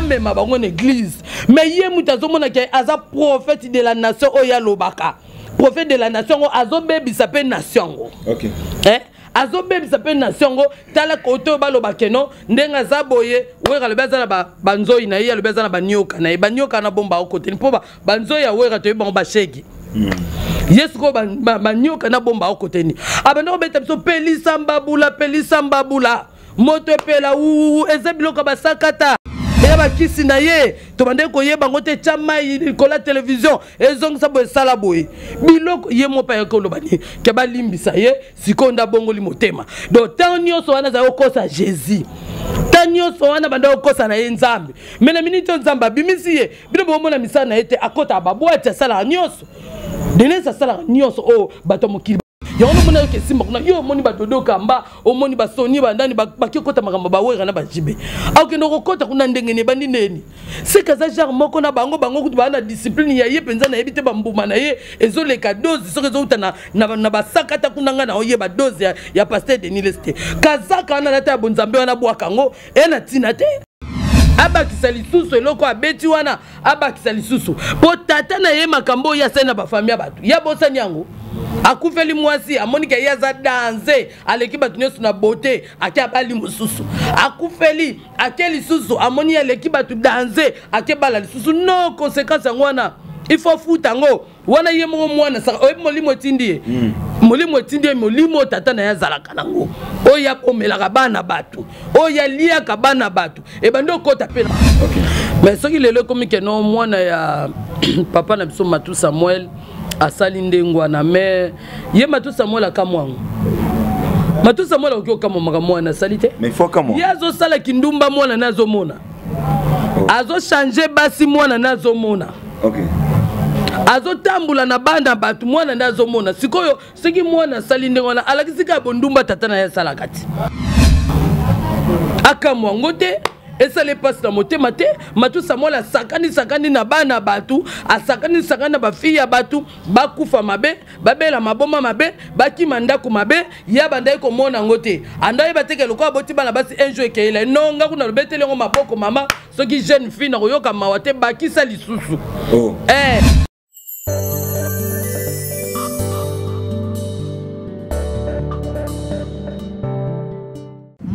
Amema bango na église. Mais ye mutu azomona ke aza prophète de la nation oyo alobaka. Prophète de la nation ngo azobebisa pe nation ngo. Okay. Eh? azobebisa mpe nation yango tala kote oyo baloba keno ndenge aza boye wera alobi aza na banzoi na ye alobi aza na banioka na ye banioka na bomba okoteli mpo banzoi ya wera toyebi bango bashegi hmm. ye sikoyo banioka na bomba okoteni abanda kobeta biso pelisa mbabula pelisa mbabula moto epela wuwu eza biloko ya basakata eya bakisi na ye tobandaki koyeba yango te tya mai likolo ya televizio ezongisa boye esala boye biloko ye moko mpe ayaki koloba nini ke balimbisa ye sikoyo nde abongoli motema donc ntango nyonso wana azali kokosa jésus ntango nyonso wana banda kokosa na ye nzambe me na miniti oyo nzambe abimisi ye bino bomona misala na ye te akotaka babwati asalaka nyonso denise asalaka nyonso oyo bato ya mokili yango nomona yoka esimba kuna yo omoni badodo kamba omoni basoni bandani baki okota makambo bawera na bajibe akokende kokota kuna ndenge nini ebandi ndeni seke aza genre moko na bango bango kutu baa na discipline ya ye mpenza nayebi te bambuma na ye ezoleka dose soki ezouta na, na, na basakata kuna ngai naoyeba dose ya, ya paster deniles te kazaka wana alata ya bonzambe wana bwaka yango e na ntina te abakisa lisusu eloko abeti wana abakisa lisusu mpo tata na ye makambo oyo asali na bafami ya bato ye abosani yango akufeli mwasi amoni ke ye aza danze aleki bato nyonso na bote ake abali mosusu akufeli ake lisusu amoni ye aleki bato danze ake bala lisusu no conséquence yango wana il faut futa yango wana ye moko mwana saka oyebi molimo etindi ye hmm. molimo etindi ye molimo tata na ye azalaka nango oyo akomelaka bana bato oyo aliaka bana bato ebandi okota mpe mais soki lelo ekomi keno mwana ya papa na biso matu samuel asali ndenge wana mais ye matu samuel akamwa yango matu samuel akoki okamwa makambo mwana asali te ye azosala kindumba mwana ne azomona oh. azochange basi mwana ne azomona okay. azotambola na bana bato mwana nde azomona sikoyo soki mwana asali ndenge wana alakisi kaka bondumba tata na ye asalaka ti akamwa yango te esala mpasi na motema te matu samuel asakani sakani na bana bato asakani sakani na bafille ya bato bakufa mabe babela maboma mabe bakima ndako mabe ye abandaki komona yango te anda oyeba te ke lokola aboti bana basi un jour ekeyela no nga kuna lobeteli yango maboko mama soki jeune fille nakoyoka mawa te bakisa lisusu oh. eh.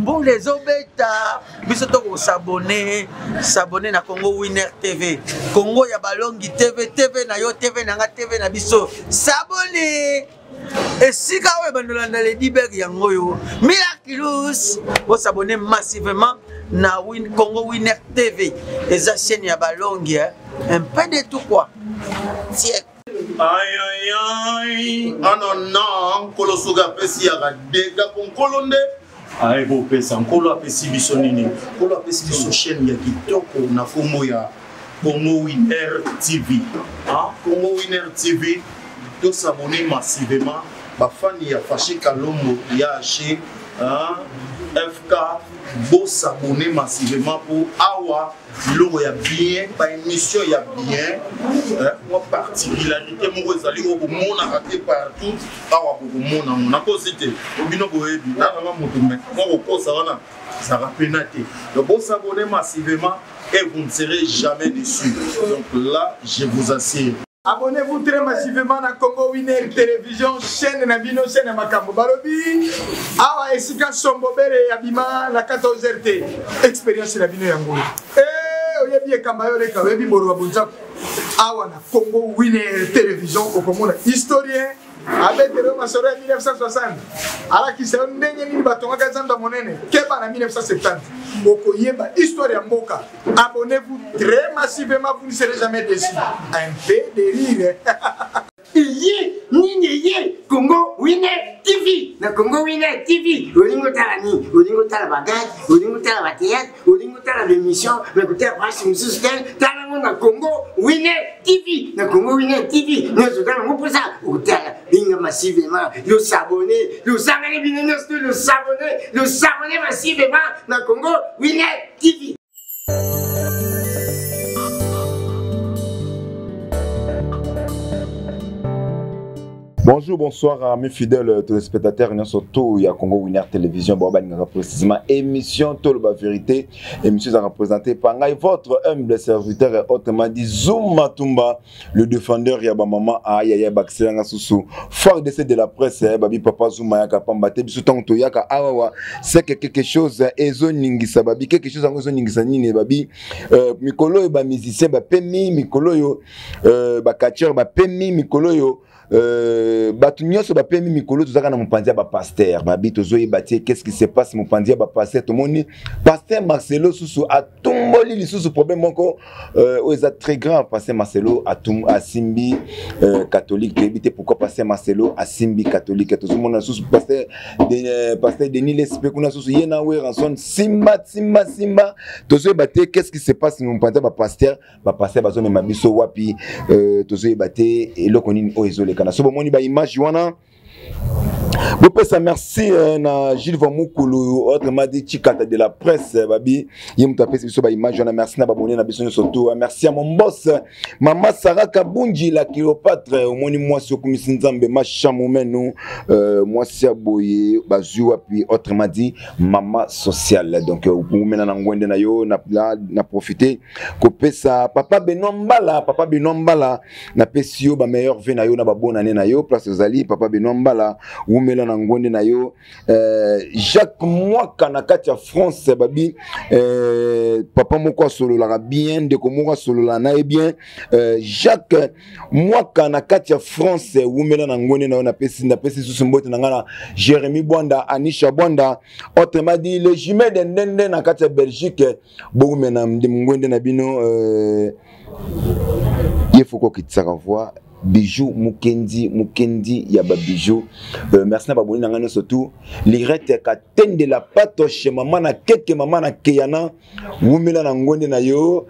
Mbula ezobeta biso tokosabone sabone na Congo Winner TV Congo ya balongi TV TV na yo TV na nga TV na biso sabone esika oyo bandolanda Lady Berg yango oyo Miraculous bosabone massivement na Win, Congo Winner TV eza chaîne ya balongi hein? un peu de tout quoi tiek ayayay anana nkolo soki apesi yaka dega mpo nkolo nde aye kopesa nkolo apesi biso nini nkolo apesi biso chaîne ya kitoko na nkombo ya congo winner tv ah, congo winner tv tosabone massivement bafani ya fache kalombo ya h fk bosabone massivement mpo awa biloko ya bien baémission ya bien mwa particularité moko ezali oyo bomonaka te partout awa bokomona yango nakosi te bino boyebi nakanga moto me mwa kokosa wana ezalaka pena te donc bosabone massivement et vous ne serez jamais déçu donc là je vous assure Abonnez-vous très massivement na Congo Winner Télévision, chaîne na bino, chaîne ya makambo. Balobi, awa esika sombo bere ya bima na 14h te. Expérience na bino yango. Eh, oyebi ekamba yo leka, oyebi mboro wa bonzaku. Awa na Congo Winner Télévision, okomona historien abetele yo masolo ya 1960 alakisa yo ndenge nini batongaka zando ya monene keba na 1970 okoyeba histoire ya mboka Abonnez-vous très massivement, vous ne serez jamais déçus. Un peu de rire. Iye, nini ye, Congo Winner TV. Na Congo Winner TV, olingo tala nini? Olingo tala bagage, olingo tala ba théâtre, olingo tala l'émission, mais kotala place mosusu te, tala ngo na Congo Winner TV. Na Congo Winner TV, nyonso tala ngo mposa okotala benga massivement, yo s'abonner, yo sangani bino nyonso, yo s'abonner, yo s'abonner massivement na Congo Winner TV. Bonjour, bonsoir à mes fidèles téléspectateurs, surtout ya Congo Winner Télévision, bon, précisément émission Toloba Vérité, émission représentée par votre humble serviteur, autrement dit Zuma Tumba, le défendeur ya ba maman ayaya bakiselanga susu fort décès de la presse, babi papa Zuma yaka pamba te. Biso ntango toyaka awawa, c'est que quelque chose ezoningisa, babi quelque chose yango ezoningisa nini? Babi mikolo oyo bamusicien bapemi, mikolo oyo bacatcheur bapemi, mikolo oyo bato nyonso bapemi, mikolo tozalaka na mopanzi ya bapasteur. Babi tozoyeba te qu'est-ce qui se passe. Mopanzi ya bapasteur, tomoni pasteur Marcelo susu atumboli lisusu problème moko oyo eza très grave. Pasteur Marcelo atum, asimbi catholique. Toyebi te pourquoi pasteur Marcelo asimbi catholique. Tozomona lisusu pasteur Denis Lessie mpe kuna susu ye na Werrason, simba simba simba. Tozoyeba te qu'est-ce qui se passe. Mopanzi ya bapasteur, bapasteur bazomema biso wapi? Tozoyeba te eloko nini oyo ezolekana. So bomoni baimage wana, bopesa merci na Gilles Vamukulu, autrement dit Chikata de la presse. Babi ye moto apesi biso baimage wana. Merci na babone na biso nyonso to. Merci ya mon boss, mama Sara Kabunji, la Cléopâtre. Omoni mwasi okumisi Nzambe, mashamu menu, mwasi ya boye bazwi wapi? Autrement dit mama sociale. Donc omena na ngwende na yo na profiter kopesa papa Benoît Mbala. Papa Benoît Mbala, napesi yo bameilleurs vœux na yo na babonane na yo place ozali. Papa Benoît Mbala, wumela na ngonde na yo. Jacques Mwaka na kati ya France, babi papa moko asololaka bien, ndeko moko asolola na ye bien. Jacques Mwaka na kati ya France, wumela na ngonde na yo. Napesi susu mbote na ngai na Jérémy Bwanda, Anisha Bwanda, autrement dit le jumeau de Ndende na kati ya Belgique. Bowumela ngwende na bino. Ye fo kokitisaka voix. Bijou Mukendi, Mukendi ya babijou. Merci na baboni na ngai nyonso tu. Lirete Katende, la patoche, mama na keke, mama na keyana, wumela na ngonde na yo.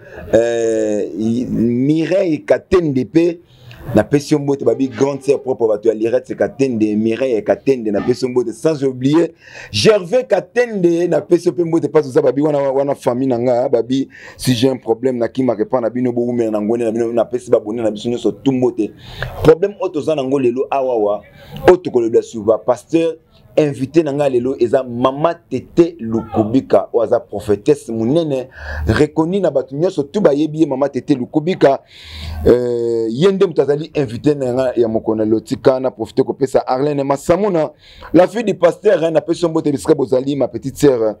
Mireille Katende mpe napesi yo mbote. Babi grande sœur propre, bato ya Lirete Katende, Mireille Katende, napesi yo mbote. Sans oublier Gervais Katende, napesi yo mpe mbote mpasi oza. Babi wana wana famille na nga. Babi si j'ai un problème, nakimaka epa na bino. Bowumela na ngwende na bino. Napesi babone na biso nyonso tu mbote. Problème oyo toza nango lelo awawa, oyo tokolobela sur bapasteur, invité na ngai lelo eza mama Tete Lukubika, oyo aza prophétesse monene reconnu na bato nyonso tu bayebi ye. Mama Tete Lukubika, ye nde moto azali invité na ngai ya mokolo na lelo. Tika na profite kopesa Arlene Masamuna, la fille du pasteur, napesi yo mbote bisika bozali. Ma petite sœur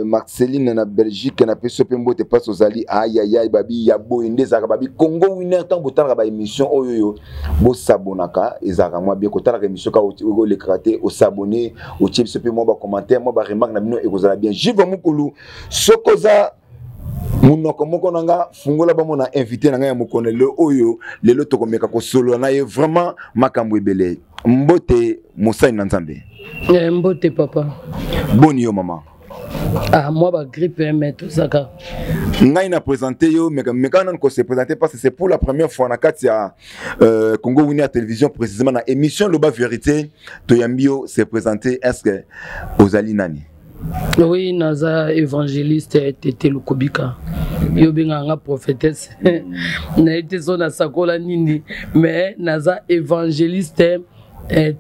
Marceline na Belgique, napesi yo mpe mbote mpasi ozali. Ayayay, babi ya boye nde ezalaka. Babi Congo Winner, ntango botalaka baémission oyo oyo bosabonaka, ezalaka mwa bien. Kotalaka émission kaka olekaka te, osabone, otie biso mpe mwa bacommentaire, mwa baremarque na bino, ekozala bien. Jive Mokulu, soki oza monoko moko na nga, fungola bamona invité na ngai ya mokolo lelo oyo. Lelo tokomeka kosolola na ye vraiment makambo ebele. Mbote, mosali na Nzambe. Mbote papa. Boni yo, mama? Ah, mwa bagrippe, mais tozaka. Ngai na présente yo, meka nanu kose présenter, parce que c'est pour la première fois na kati ya Congo Winner Télévision, précisément na émission Loba Vérité, toyambi yo. Se présenter, est ce que ozali nani? Oui, naza évangéliste Tete Lukubika. Yo obengaka nga prophétesse, nayebi te so nasakola nini, mais naza évangéliste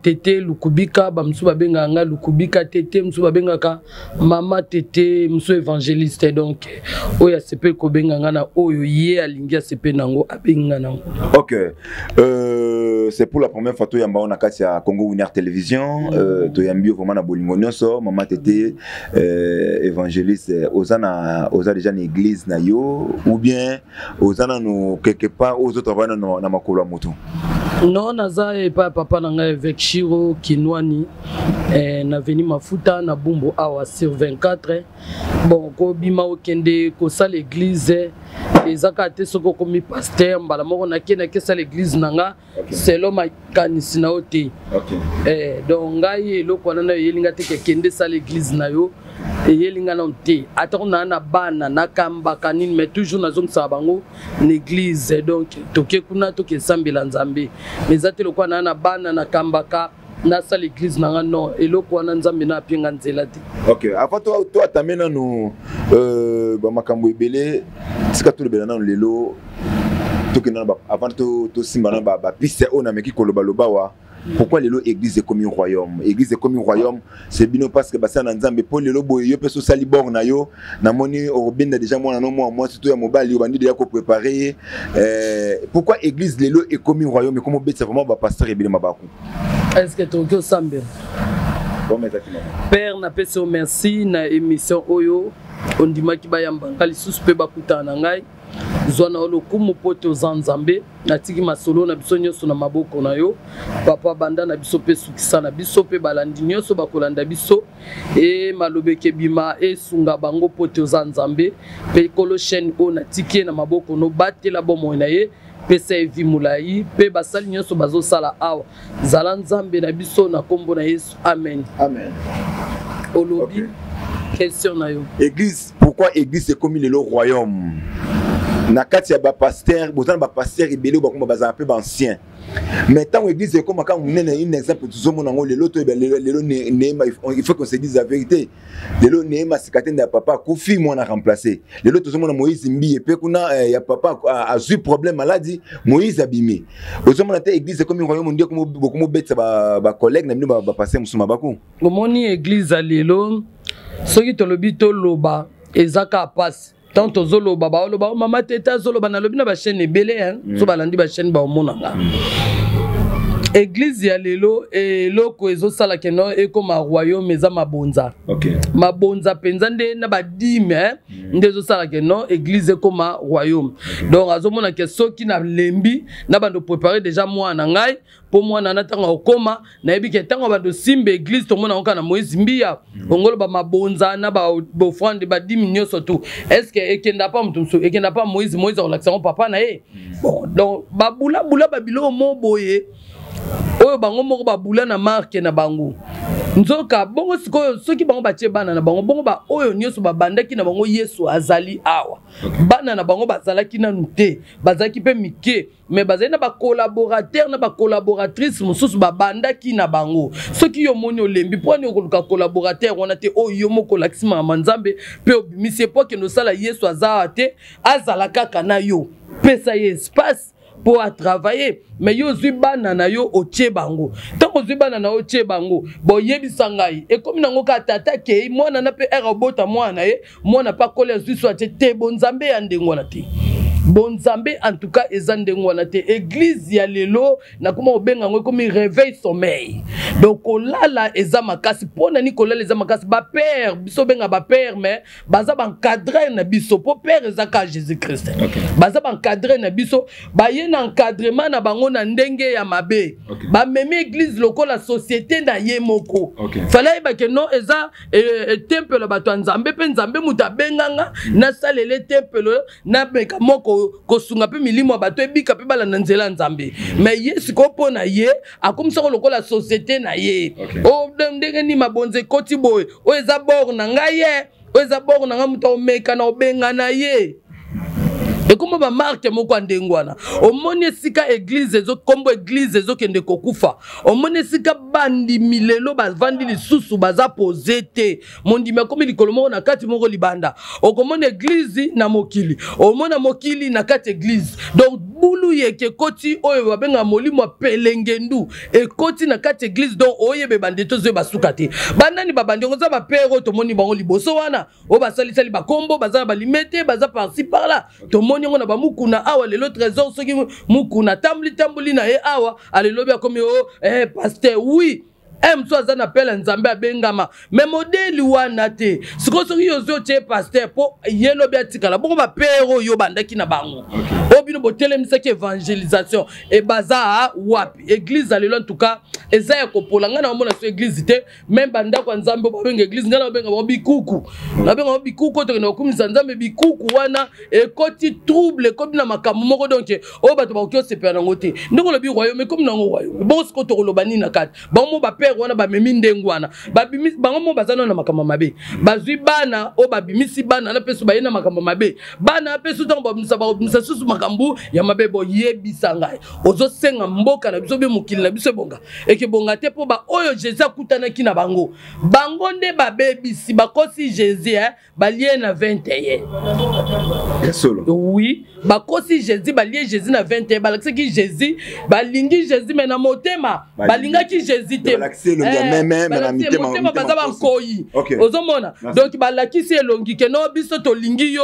Tete Lukubika. Bamosusu babengaka nga Lukubika Tete, mosusu babengaka mama Tete, mosusu évangéliste. Donc oyo asepeli kobenga nga na oyo ye alingi asepeli nango, abengi nga nango. Ok, c'est pour la première fois toyamba o na kati ya Congo Winner Télévision. Toyambi yo vraiment na bolingo nyonso. Mama Tete, évangéliste, oza déjà na église na yo ou bien oza nano quelque part oyo ozotravaille nano na makolo ya moto? Non, naza epai ya papa na ngai, évêque Shiro Kinwani, na veni Mafuta na Bumbu awa sur 24. Bon, kobima okende kosala église eza kaka te soki okomi pasteur mbala moko nake nakesala église na nga selon makanisi na yo te. Donc ngai eloko wana na eyeli nga te kekende esala église na yo, eyeli nga nano te. Atako naa na bana nakambaka nini, mais toujours nazongisaka bango na église. Donc toke kuna, toke esambela Nzambe, mais eza te lokola naa na bana nakambaka, nasala église na nga. Non, eloko wana Nzambe na apie nga nzela te. Ok, avant to atame nanu bamakambo ebele, tika tolobela nanu lelo. Tokende avant tosimba na bapiste oyo nameki kolobaloba wa. Pourquoi lelo église ekomi royaume? Église ekomi royaume, c'est bino parce que basala na Nzambe. Mpo lelo boye, yo mpe so osali bord na yo, namoni okobenda déjà mwana no mwa mwasi to ya mobali, obandi deja kopréparer ye. Pourquoi église lelo ekomi royaume, ekomi obetisa vraiment bapasteur ebele mabaku? Est ce que tokoki osambela? Père, napesi yo merci na émission oyo ondimaki bayambanga lisusu mpe bakutana na ngai. Zwa na yo lokumu mpo te oza Nzambe. Natiki masolo na biso nyonso na maboko na yo, Papa. Banda na biso mpe sukisa na biso, mpe balandi nyonso bakolanda biso e malobeke ebima esunga bango mpo te oza Nzambe. Mpe kolo chaîne oyo, natiki ye na maboko no, batela bomoi na ye, pesa ye vie molai, mpe basali nyonso bazosala awa. Zala Nzambe na biso, na nkombo na Yesu, amen. Amen. Olobi, okay. Question na yo. Église, pourquoi église ekomi lelo royaume na kati ya bapasteur? Boza na bapasteur ebele oyo bakoma bazala mpe baancien, mais ntango église ekomaka monene, un exemple tozomona yango lelo, toyeba lelo Neema, il faut qu'on se dise la vérité, lelo Neema Sikatenda ya papa akufi, mwana remplacé. Lelo tozomona Moïse Mbiye mpe kuna ya papa azwi problème maladie, Moïse abimi. Ozomona te église ekomi royaume, nde bokomobetisa bacollègue na bino bapasteur mosusu mabaku? Omoni, église ya lelo, soki tolobi toloba, eza kaka pasi. Tant tozoloba, baoloba: "Oh, mama tete azoloba." Nalobi na bachaîne ebele, so balandi bachaîne, baomonanga. Église ya lelo, eloko ezosala keno ekóma royaume eza mabonza. Mabonza mpenza nde na badîme nde ezosala keno église ekóma royaume. Donc azomona ke soki nalembi na bando préparer déjà mwana na ngai, mpo mwana na ntango akokóma, nayebi ke ntango bando simba église, tomona yango kaka na Moïse Mbiya. Ongoloba mabonza na baofrande, badîme nyonso tu, est ce que ekenda pa moto mosusu? Ekenda pa Moïse? Moïse akolakisa yango papa na ye. Bon, donc babulabula babiloko mo boye oyo bango moko babula na marke na bango. Nzoka bongo sikoyo, soki bango batie bana na bango bongo, baoyo nyonso babandaki na bango, Yesu azali awa, bana na bango bazalaki nanu te, bazalaki mpe mike, mais bazali na bacollaborateur na bacollaboratrice mosusu babandaki na bango. Soki yo moni olembi, mpo ani okoluka collaborateur wana te oyo yo moko olakisi makambo Nzambe mpe obimisi ye mpo akende osala? Yesu aza awa te, azala kaka na yo, pesa ye espace mpo atravaille. Mais yo ozwi bana na yo, otie bango. Ntango ozwi bana na yo, otie bango, boyebisa ngai, ekomi nango kaka tata akei, mwana na mpe ere obota mwana na ye, mwana mpe akoli, azwi so atie te. Bonzambe ya ndenge wana te. Bonzambe en tout cas eza ndenge wana te. Église ya lelo, nakoma kobenga yango ekomi réveil sommeil. Donc kolala eza makasi. Mpo nani kolala eza makasi? Bapère biso obenga bapère, mais baza baencadreur na biso, mpo père eza kaka Jésus Christ. Baza baencadreur na biso, baye na encadrement na bango na ndenge ya mabe. Bamemi église lokola société na ye moko. Fallait ayebake non, eza tempelo ya bato ya Nzambe, mpe Nzambe moto abenganga nasalela tempelo, nameka moko kosunga mpe milimo ya bato ebika mpe balanda nzela ya Nzambe. Mais ye sikoyo, mpo na ye, akomisako lokola société na ye. O ndenge nini mabonza ekoti boye? Oyo eza bord na ngai ye, oyo eza bord na ngai, moto aomeka na obenga na ye. Ekoma bamarke moko ya ndenge wana. Omoni esika église ezo, kombo église ezokende kokufa. Omoni esika bandimi lelo bavandi lisusu, baza pose te. Mondimi akomi likolo moko na kati, moko libanda. Okomona église na mokili, omona mokili na kati église. Donc bulu yeke ekoti, oyo babengaka molimo ya pelengendu ekoti na kati église. Donc oyeba ebandi te, ozoyeba suka te. Banani babandi yango? Eza bapère oyo tomoni bango liboso wana, oyo basalisali bakombo, baza na balime te, baza par-ci par-là. Tomoni yango na bamukuna awa lelo, Trésor. Soki Mukuna tamboli tamboli na ye awa, alelobi akomi o pasteur. Oui, mosusu aza na pele, Nzambe abengama, mais modèle wana te. Sikoyo soki yo ozwi, otie pasteur mpo ye lobi atikala bongo, bapère oyo bandaki na bango, oyo bino botelemisaki évangélisation, ebaza wapi? Église ya lelo en tout cas eza ya kopola. Ngai na omona so église te, même bandako ya Nzambe oyo babenga église, ngai na babenga bango bikuku, nabenga bango bikuku oyo tokende kokumisa Nzambe. Bikuku wana ekoti trouble, ekomi na makambo moko donc oyo bato bakoki osepela nango te. Ndenge olobi royaume, ekomi nango royaume bongo. Sikoyo tokoloba nini na kati bango mo bapère? bapasteur wana bamemi ndenge wana, babimisi bango mo baza nano na makambo mabe, bazwi bana oyo babimisi bana na mpe baye na makambo mabe, bana mpe su ntango babimisa, bakobimisa susu makambo ya mabe. Boyebisa ngai, ozosenga mboka na biso be mokili na biso ebonga, ekebonga te, mpo baoyo Jésus akutanaki na bango, bango nde babebisi, bakosi Jésus, eh? Balie na 21. Ya solo. Oui, bakosi Jésus, balie Jésus na 21, balakisaki Jésus, balingi Jésus, mais na motema balingaki Jésus te. Motema baza bankoyi, ozomona. Donc balakisi elongi ke no, biso tolingi yo,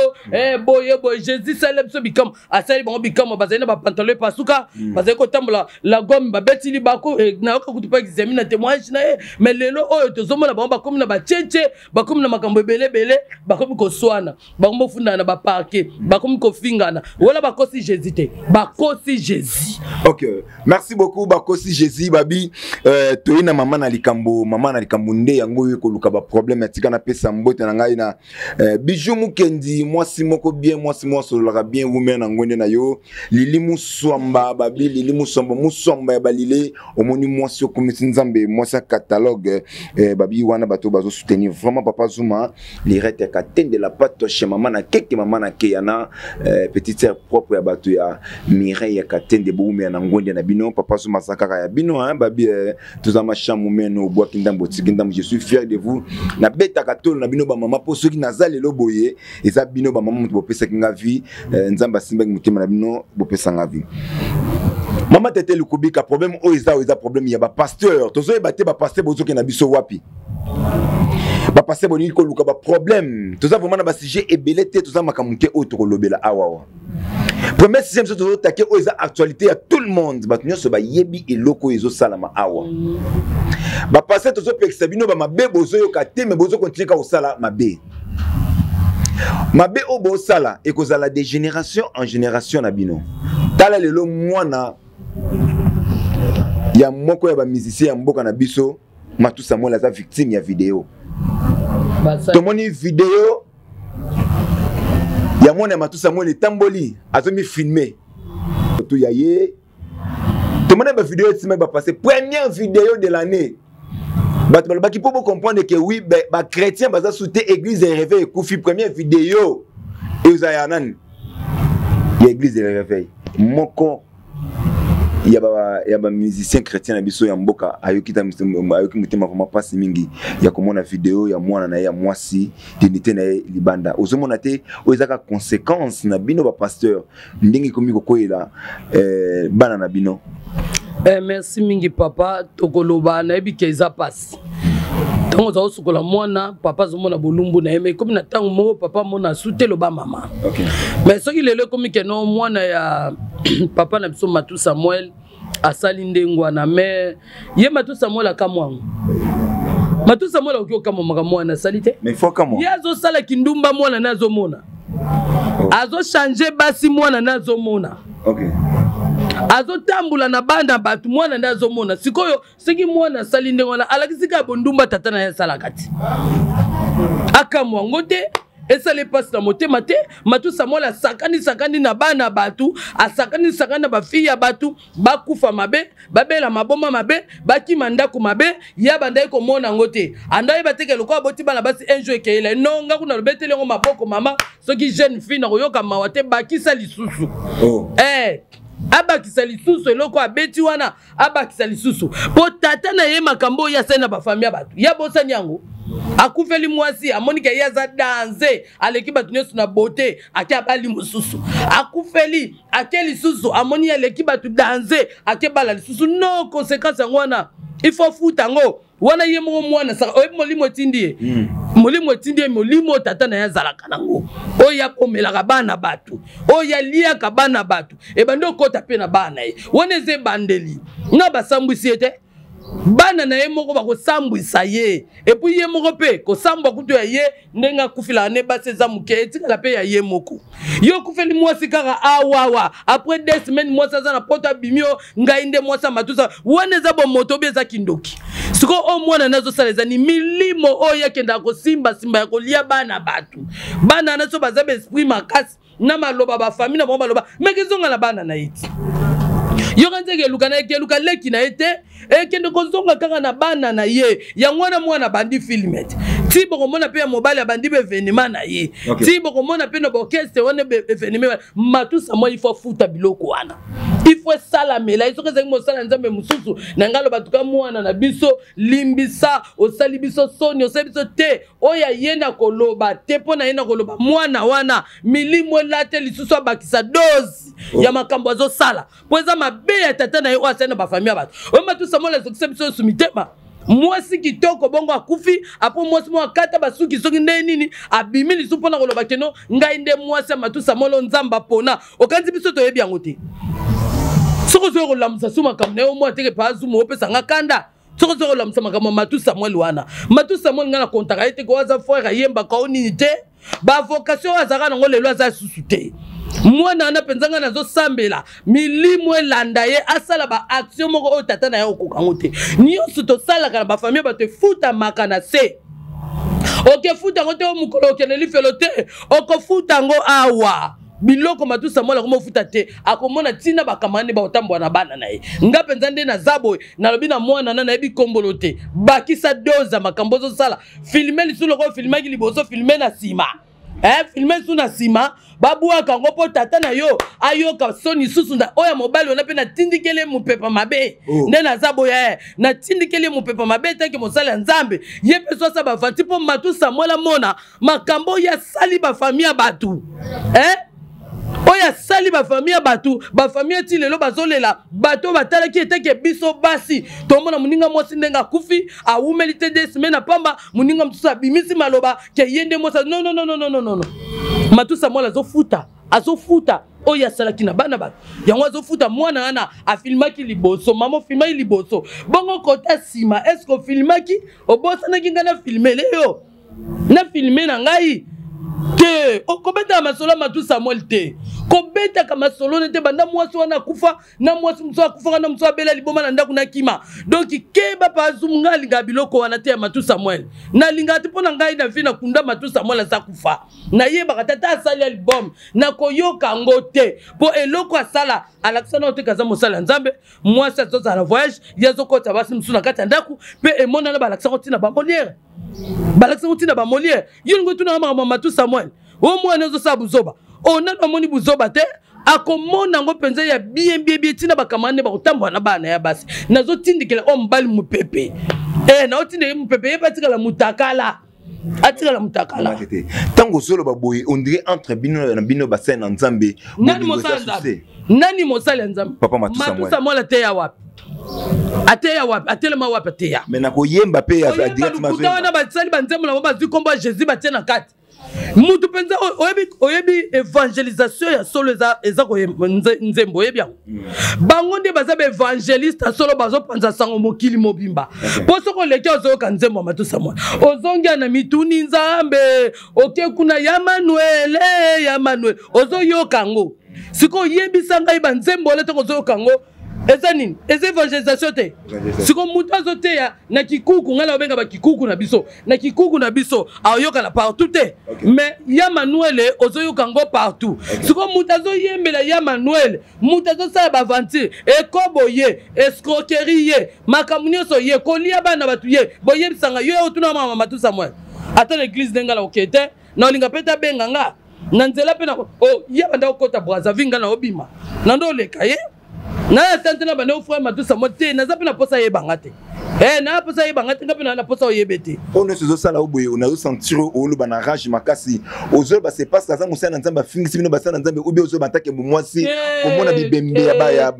boye boye, Jésus sala biso bikamwa. Asali bango bikamwa, bazali na bapantalon epasuka, bazali kotambola la gomme, babeti libaku. Nayoka kutu mpe exami na témoignage na ye. Mais lelo oyo tozomona bango bakomi na bachenche, bakomi na makambo ebele ebele, bakomi koswana, bakomi kofundana na baparquet, bakomi kofingana. Wala bakosi Jésus te, bakosi Jésus. Ok, merci beaucoup. Bakosi Jésus. Babi toye na mama na likambo, mama na likambo nde yango oyo ekoluka baproblème. Atika napesa mbote na ngai na Bijou Mukendi, mwasi moko bien, mwasi moko asololaka bien, wume na ngwende na yo. Lili Muswamba, babi Lili Muswamba, Muswamba ya balile, omoni mwasi okomisi Nzambe, mwasi ya catalogue. Babi wana bato bazosoutenir vraiment papa Zuma Lirete ya Katende la pato chez mama na keke, mama na keyana, petite sœur propre ya bato ya Mireille ya Katende. Bowumela na ngwende na bino, papa Zuma aza kaka ya bino, hein, babi toza mashamu meno, obwaki ndambo, otiki ndambo. Je suis fier de vous. Nabetaka tolo na bino bamama, mpo soki naza lelo boye, eza bino bamama moto bopesaki nga vie. Nzambe asimbaki motema na bino, bopesanga vie. Mama Tete Lukubika, problème oyo eza, oyo eza problème ya bapasteur. Tozoyeba te, bapasteur bozokenda biso wapi? Bapasteur bolingi koluka baproblème. Toza vraiment na basujet ebele te, toza makambo te oyo tokolobela awawa. Premier sujet mosusu tozotake, oyo eza actualité ya tout le monde, bato nyonso bayebi eloko oyo ezosalama awa. Bapasteur, tozopekisa bino bamabe, bozoyoka te, me bozokontinue kaka kosala mabe. Mabe oyo bosala ekozala de génération en génération na bino. Tala lelo mwana ya moko ya bamusicien ya mboka na biso, Matu Samuel, aza victime ya video. Tomoni video ya mwana ya Matu Samuel etamboli, azomi filme to ya ye. Tomoni bavideo etimaki bapasse, première vidéo de l'année. Bato balobaki mpo bocomprendre ke oui, bachrétien baza su te, église ya réveil ekufi. Première vidéo eza ya nani? Ya église de réveil. Moko ya bamusicien chrétien na biso ya mboka ayoki motema vraiment mpasi mingi ya komona video ya mwana na ye ya mwasi, dignité na ye libanda. Ozomona te, oyo ezaka conséquence na bino bapasteur, ndenge ekomi kokweyela bana na bino. Merci mingi papa. Tokoloba, nayebi ke eza mpasi ntango oza kosukola mwana, papa azomona bolumbu na ye, mais ekomi na ntango moko papa amona asu te, loba mama. Mais soki lelo ekomi keno mwana ya papa na biso Matu Samuel asali ndenge wana, mais ye Matu Samuel akamwango. Matu Samuel akoki okamwa makambo mwana asali te. Ye azosala kindumba, mwana ne azomona. Azochange basi, mwana ne azomona. Azotambola na bana bato, mwana nde azomona. Sikoyo soki mwana asali ndenge wana, alakisi kaka bondumba tata na ye asalaka ti akamwa yango te, esali mpasi na motema te. Matu Samuel asakani sakani na bana bato, asakani sakani na bafille ya bato, bakufa mabe, babela maboma mabe, bakima ndako mabe. Ya bandaki komona yango te, ando ayeba teke lokola boti bana basi, un jour ekeyela no. Nga kuna lobeteli yango maboko. Mama, soki jeune fille na koyoka mawa te, bakisa lisusu. Abakisa lisusu eloko abeti wana, abakisa lisusu, mpo tata na ye makambo oyo asali na bafamille ya bato ya bosani yango. Akufeli mwasi, amoni ke ye aza danze, aleki bato nyonso na bote, ake abali mosusu. Akufeli, ake lisusu, amoni aleki bato danze, ake bala lisusu. No conséquence yango wana, il faut futa yango wana. Ye moko mwana saka oyebi molimo etindi ye. Molimo etindi ye, molimo oyo tata na ye azalaka nango, oyo akomelaka bana bato, oyo aliaka bana bato, ebandi okota mpe na bana ye wana. Eza ebandeli na basambwisi ye te, bana na ye moko bakosambwisa ye. Et puis ye moko mpe kosambwa kutu ya ye, ndenge akufilaka ne basi eza moke, etikala mpe ya ye moko. Yo okufeli mwasi kaka awawa, après 2 semaines mwasi aza na poto, abimi yo, ngai nde mwasi ya matusa wana. Eza bomoto obi eza kindoki. Sikoyo oyo mwana nazosala eza ni milimo oyo akendaka kosimbasimba ya kolia bana bato. Bana na so baza baesprit makasi na maloba bafamille na bango baloba meke ezonga na bana na ye ti. Yoka nzeke eluka na ekeluka leki na ye te, ekende kozonga kaka na bana na ye. Yango wana mwana abandi filme te, ti bokomona mpe ya mobali abandi baevenema na ye, okay. Ti bokomona mpe na baorchestre wana evenema matusa mwa ifo afuta biloko wana, ifo esalamela ye. Soki ezalaki mosala nzambe mosusu na ngai aloba tuka mwana na biso limbisa, osali biso soni, osali biso te, oyo aye na koloba te mpo na ye na koloba mwana wana milimo elate lisusu abakisa dose, oh, ya makambo azosala mpo eza mabe ya tata na ye oyo asali na bafamille ya bato oyo. Matusa mola ezokisa biso nyonso mitema. Mwasi kitoko bongo akufi apo mwasi moko akata basuki soki nde nini abimi lisusu mpo na koloba keno ngai nde mwasi ya matusa molo nzambe apona. Okanisi biso toyebi yango te? Soki ozoki kolamusa su makambo na yo mwa teke pa azumu opesa nga kanda. Soki ozoki kolamusa makambo ya matu samuel wana, matu samuel ngai nakontaka ye te ko aza frere ayembaka o nini te, bavocation oyo azalaka nango lelo aza susu te. Mwana wana mpenza ngai nazosambela milimo elanda ye, asala baaction moko oyo tata na ye okoka yango te. Nyonso tosalaka na bafamille bato efutamaka na se. Okefuta yango te o mokolo okende lifelo te, okofuta yango awa. Biloko matu samuel akomofuta te, akomona ntina bakamani bakotambola na bana na ye. Nga mpenza nde naza boye, nalobi na mwana na nayebi kombolo te, bakisa dose ya makambo ozosala. Filme lisusu lokola filmaki liboso, filme na nsima, eh, filme lisusu na nsima, babwaka yango mpo tata na yo ayoka soni lisusu na oyo ya mobali wana. Mpe natindikeli ye mopepa mabe, oh. Nde naza boye, eh, natindikeli ye mopepa mabe tanke mosali ya nzambe ye mpe so asa bavanti mpo matu samuel amona makambo oyo asali bafamille ya bato, eh? Oyo asali bafamille ya bato, bafamille ti lelo bazolela. Bato oyo batalaki eteke biso basi tomona moninga mwasi ndenge akufi, awumeli te de semaine na pamba, moninga mosusu abimisi maloba ke ye nde mwasi. Non, non, non, non, non, non, matu samuel azofuta, azofuta oyo asalaki na bana bato yango azofuta. Mwana wana afilmaki liboso, mama ofilmaki liboso bongo kota nsima, estce ofilmaki obosanaki ngai na filmele yo na filme na ngai te? Okobetaka masolo ya matu samuel te, kobetaka masolo ne te. Banda mwasi wana akufa na mwasi mosusu akufaka na mosusu abela liboma na ndako na kima. Donc keba pazumu, ngai alingaka biloko wana te ya matu samuel, nalingaka te. Mpo na ngai na vie nakunda matu samuel aza kufa, nayebaka tata asali album, nakoyoka yango te mpo eloko asala alakisa nao te kaza mosala ya nzambe. Mwasi azozala na voyage, ye azokotisa basi mosusu na kati ya ndako mpe emonana, balakisaka ntina bamoliere, balakisaka ntina bamoliere. Yo lingo etunaka makambo ya matu samuel o mwana ozosala buzoba o nanu amoni buzoba te, akomona yango mpenza ya bien bien bien. Ntina bakamara nde bakotambola na bana ya basi. Nazotindikela oyo mobali mopepe, eh, naotindela ye mopepe, ye mpe atikala mutakala, atikala mutakala. Ntango ozoloba boye, on dirait entre bino na bino basali na nzambe. Nani mosali nzambe? Nani mosali ya nzambe? Papa Matu Samuel Samuel ateya wapi? Ateya wapi? Atelema wapi? Ateya me na koyemba mpe lokuta wana. Basali banzembo na bango, bazwi nkombo ya Jésus batie na kati. Mutu mpenza oyebi, oyebi évangélisation ya solo eza, eza koyemba nzembo, oyebi yango. Bango nde baza baévangéliste ya solo, bazopanza sango mokili mobimba. Mpo soki oleki ozoyoka nzembo ya matu samuel, ozongia na mituni nzambe, oke kuna ya manuel, ya manuel, ozoyoka yango. Sikoyo oyebisa ngai, banzembo wana ntango ozoyoka yango eza nini? Eza évangélisation te? Sikoyo moto azoteya na kikuku, ngai naobenga bakikuku na biso, na kikuku na biso aoyokana partout te, mais ya manuele ozoyoka yango partout. Sikoyo moto azoyembela ya manuele, moto azosala baaventure, ekobo ye, escroquerie ye, makambo nyonso ye, kolia bana bato ye. Boyebisanga yo otuna mama matu samuel ata na eglise ndenge na oke te, naolinga mpe tabenga nga na nzela mpe na oh, ye banda kokota Brazzaville, nga na obima na ndo oleka ye na atante na banda ofrère matu samuel te. Naza mpe na posa ayebanga te, eh, na posa ayebanga te, nga mpe na posa oyebe te. Oyo nyonso ezosala o boye, nazosentir oloba na rage makasi. Ozoloba c'est parce que aza mosali na nzambe afingisi bino basali na nzambe, obi ozoloba ntake bomwasi komona bibembe ya baya?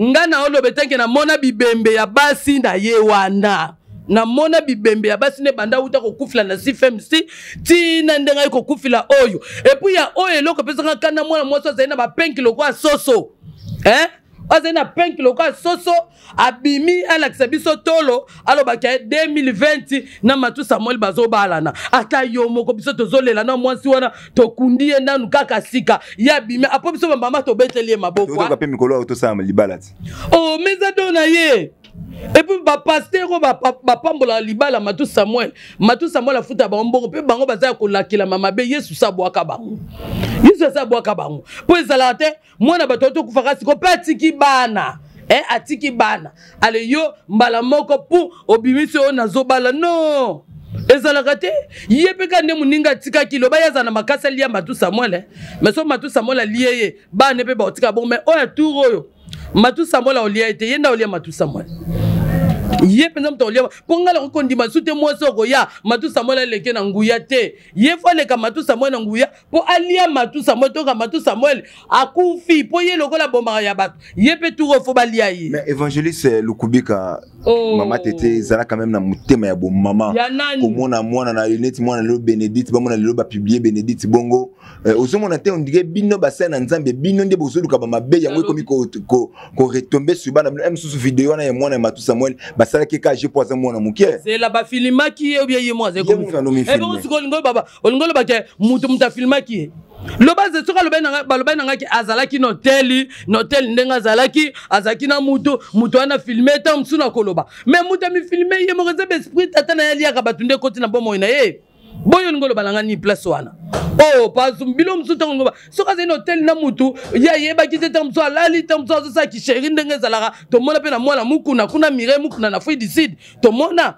Nga na oloba etanke namona bibembe ya basi na ye wana, namona bibembe ya basi nde banda wuta kokufila na cfmc ntina ndenge ayi kokufila oyo. Epuis ya oyo eloko epesaka kanda, mwana mwasi azali na bapenki lokola soso, eh? Azali na penki lokola soso, abimi alakisa biso tolo, alobaki ye 2020 na matu samuel bazobalana. Ata yo moko, biso tozolela na mwasi wana, tokundi ye nanu kaka sika ye abimi apo biso bamama tobeteli ye maboko. Mpe mikolo oyo tosala libala ti. Oh, meza do na ye. Epuis bapaster oyo bapambolaka libala matu samuel, matu samuel afuta bango mbongo mpe bango baza ya kolakelama mabe. Yesu sa abwaka bango, yesu aza abwaka bango. Mpo ezalaka te mwana bato tokufaka siko mpe atiki bana. Atiki bana. Ale yo mbala moko pu obimisi oyo nazobala non. Ezalaka te ye mpe kaka nde moninga atikaki loba ye azala na makasi alia Matu Samuel mais so Matu Samuel alie ye bana mpe baotika bongo mais oyo tour oyo Matu Samuel aolia ye te ye nde aolia Matu Samuel ye mpenza moto aolia mpo ngai nakoki kondima su te mwasi okoya Matu Samuel aleke na nguya te ye fo aleka Matu Samuel na nguya mpo alia Matu Samuel toka Matu Samuel akufi mpo ye lokola bomaka ya bato ye mpe tour oyo fo balia ye. Mais évangéliste Lukubika, oh. Mama Tete ezala quand même na motema ya bomama komona mwana na yo neti mwana lelo Bénédicte bamona lelo bapublie Bénédicte bongo ozomona te on dirait bino basali na Nzambe bino nde bozoluka bamabe yango ekomi koretombe sur bana bino. Mosusu video wana ya mwana ya Matu Samuel basalaki kg po aza mwana moke zela bafilimaki ye obie ye mo azali sikoyo olingi oloba ke mutu afilmaki ye loba ze soki balobaki na ngai ke azalaki na hoteli na hoteli ndenge azalaki na mutu wana filme ntango mosusu na koloba mais mutu amifilme ye moko eza baesprit tata na ye aliaka bato nde ekoti na bomoi na ye boyo olingi oloba na ngai nini place wana oh pasu bilo mosusu ntango ngoba soki azali na hoteli na mutu ye ayebaki te ntango mosusu alali ntango mosusu azosala kisheri ndenge ezalaka tomona mpe na mwana mukuna kuna Mireille Mukuna na Afrique du Sud tomona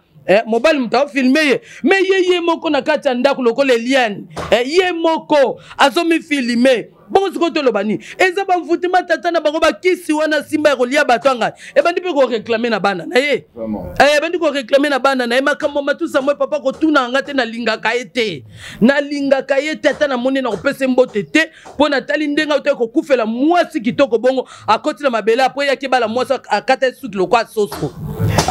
mobali moto afilme ye me ye moko na kati ya ndako lokola Eliane ye moko azomifilme bongo sikoyo toloba nini eza bamvutima tata na bango bakisi wana simba ya kolia bato ya ngai ebandi mpe koreklame na bana na ye ebandi koreklame na bana na ye makambo Matu Samuel papa kotuna nga te nalingaka ye te nalingaka ye te ata namoni na kopesa mbote te mpo natali ndenge autaki kokufela mwasi kitoko bongo akoti na mabele apo eyaki ebala mwasi akata suki lokwa soso.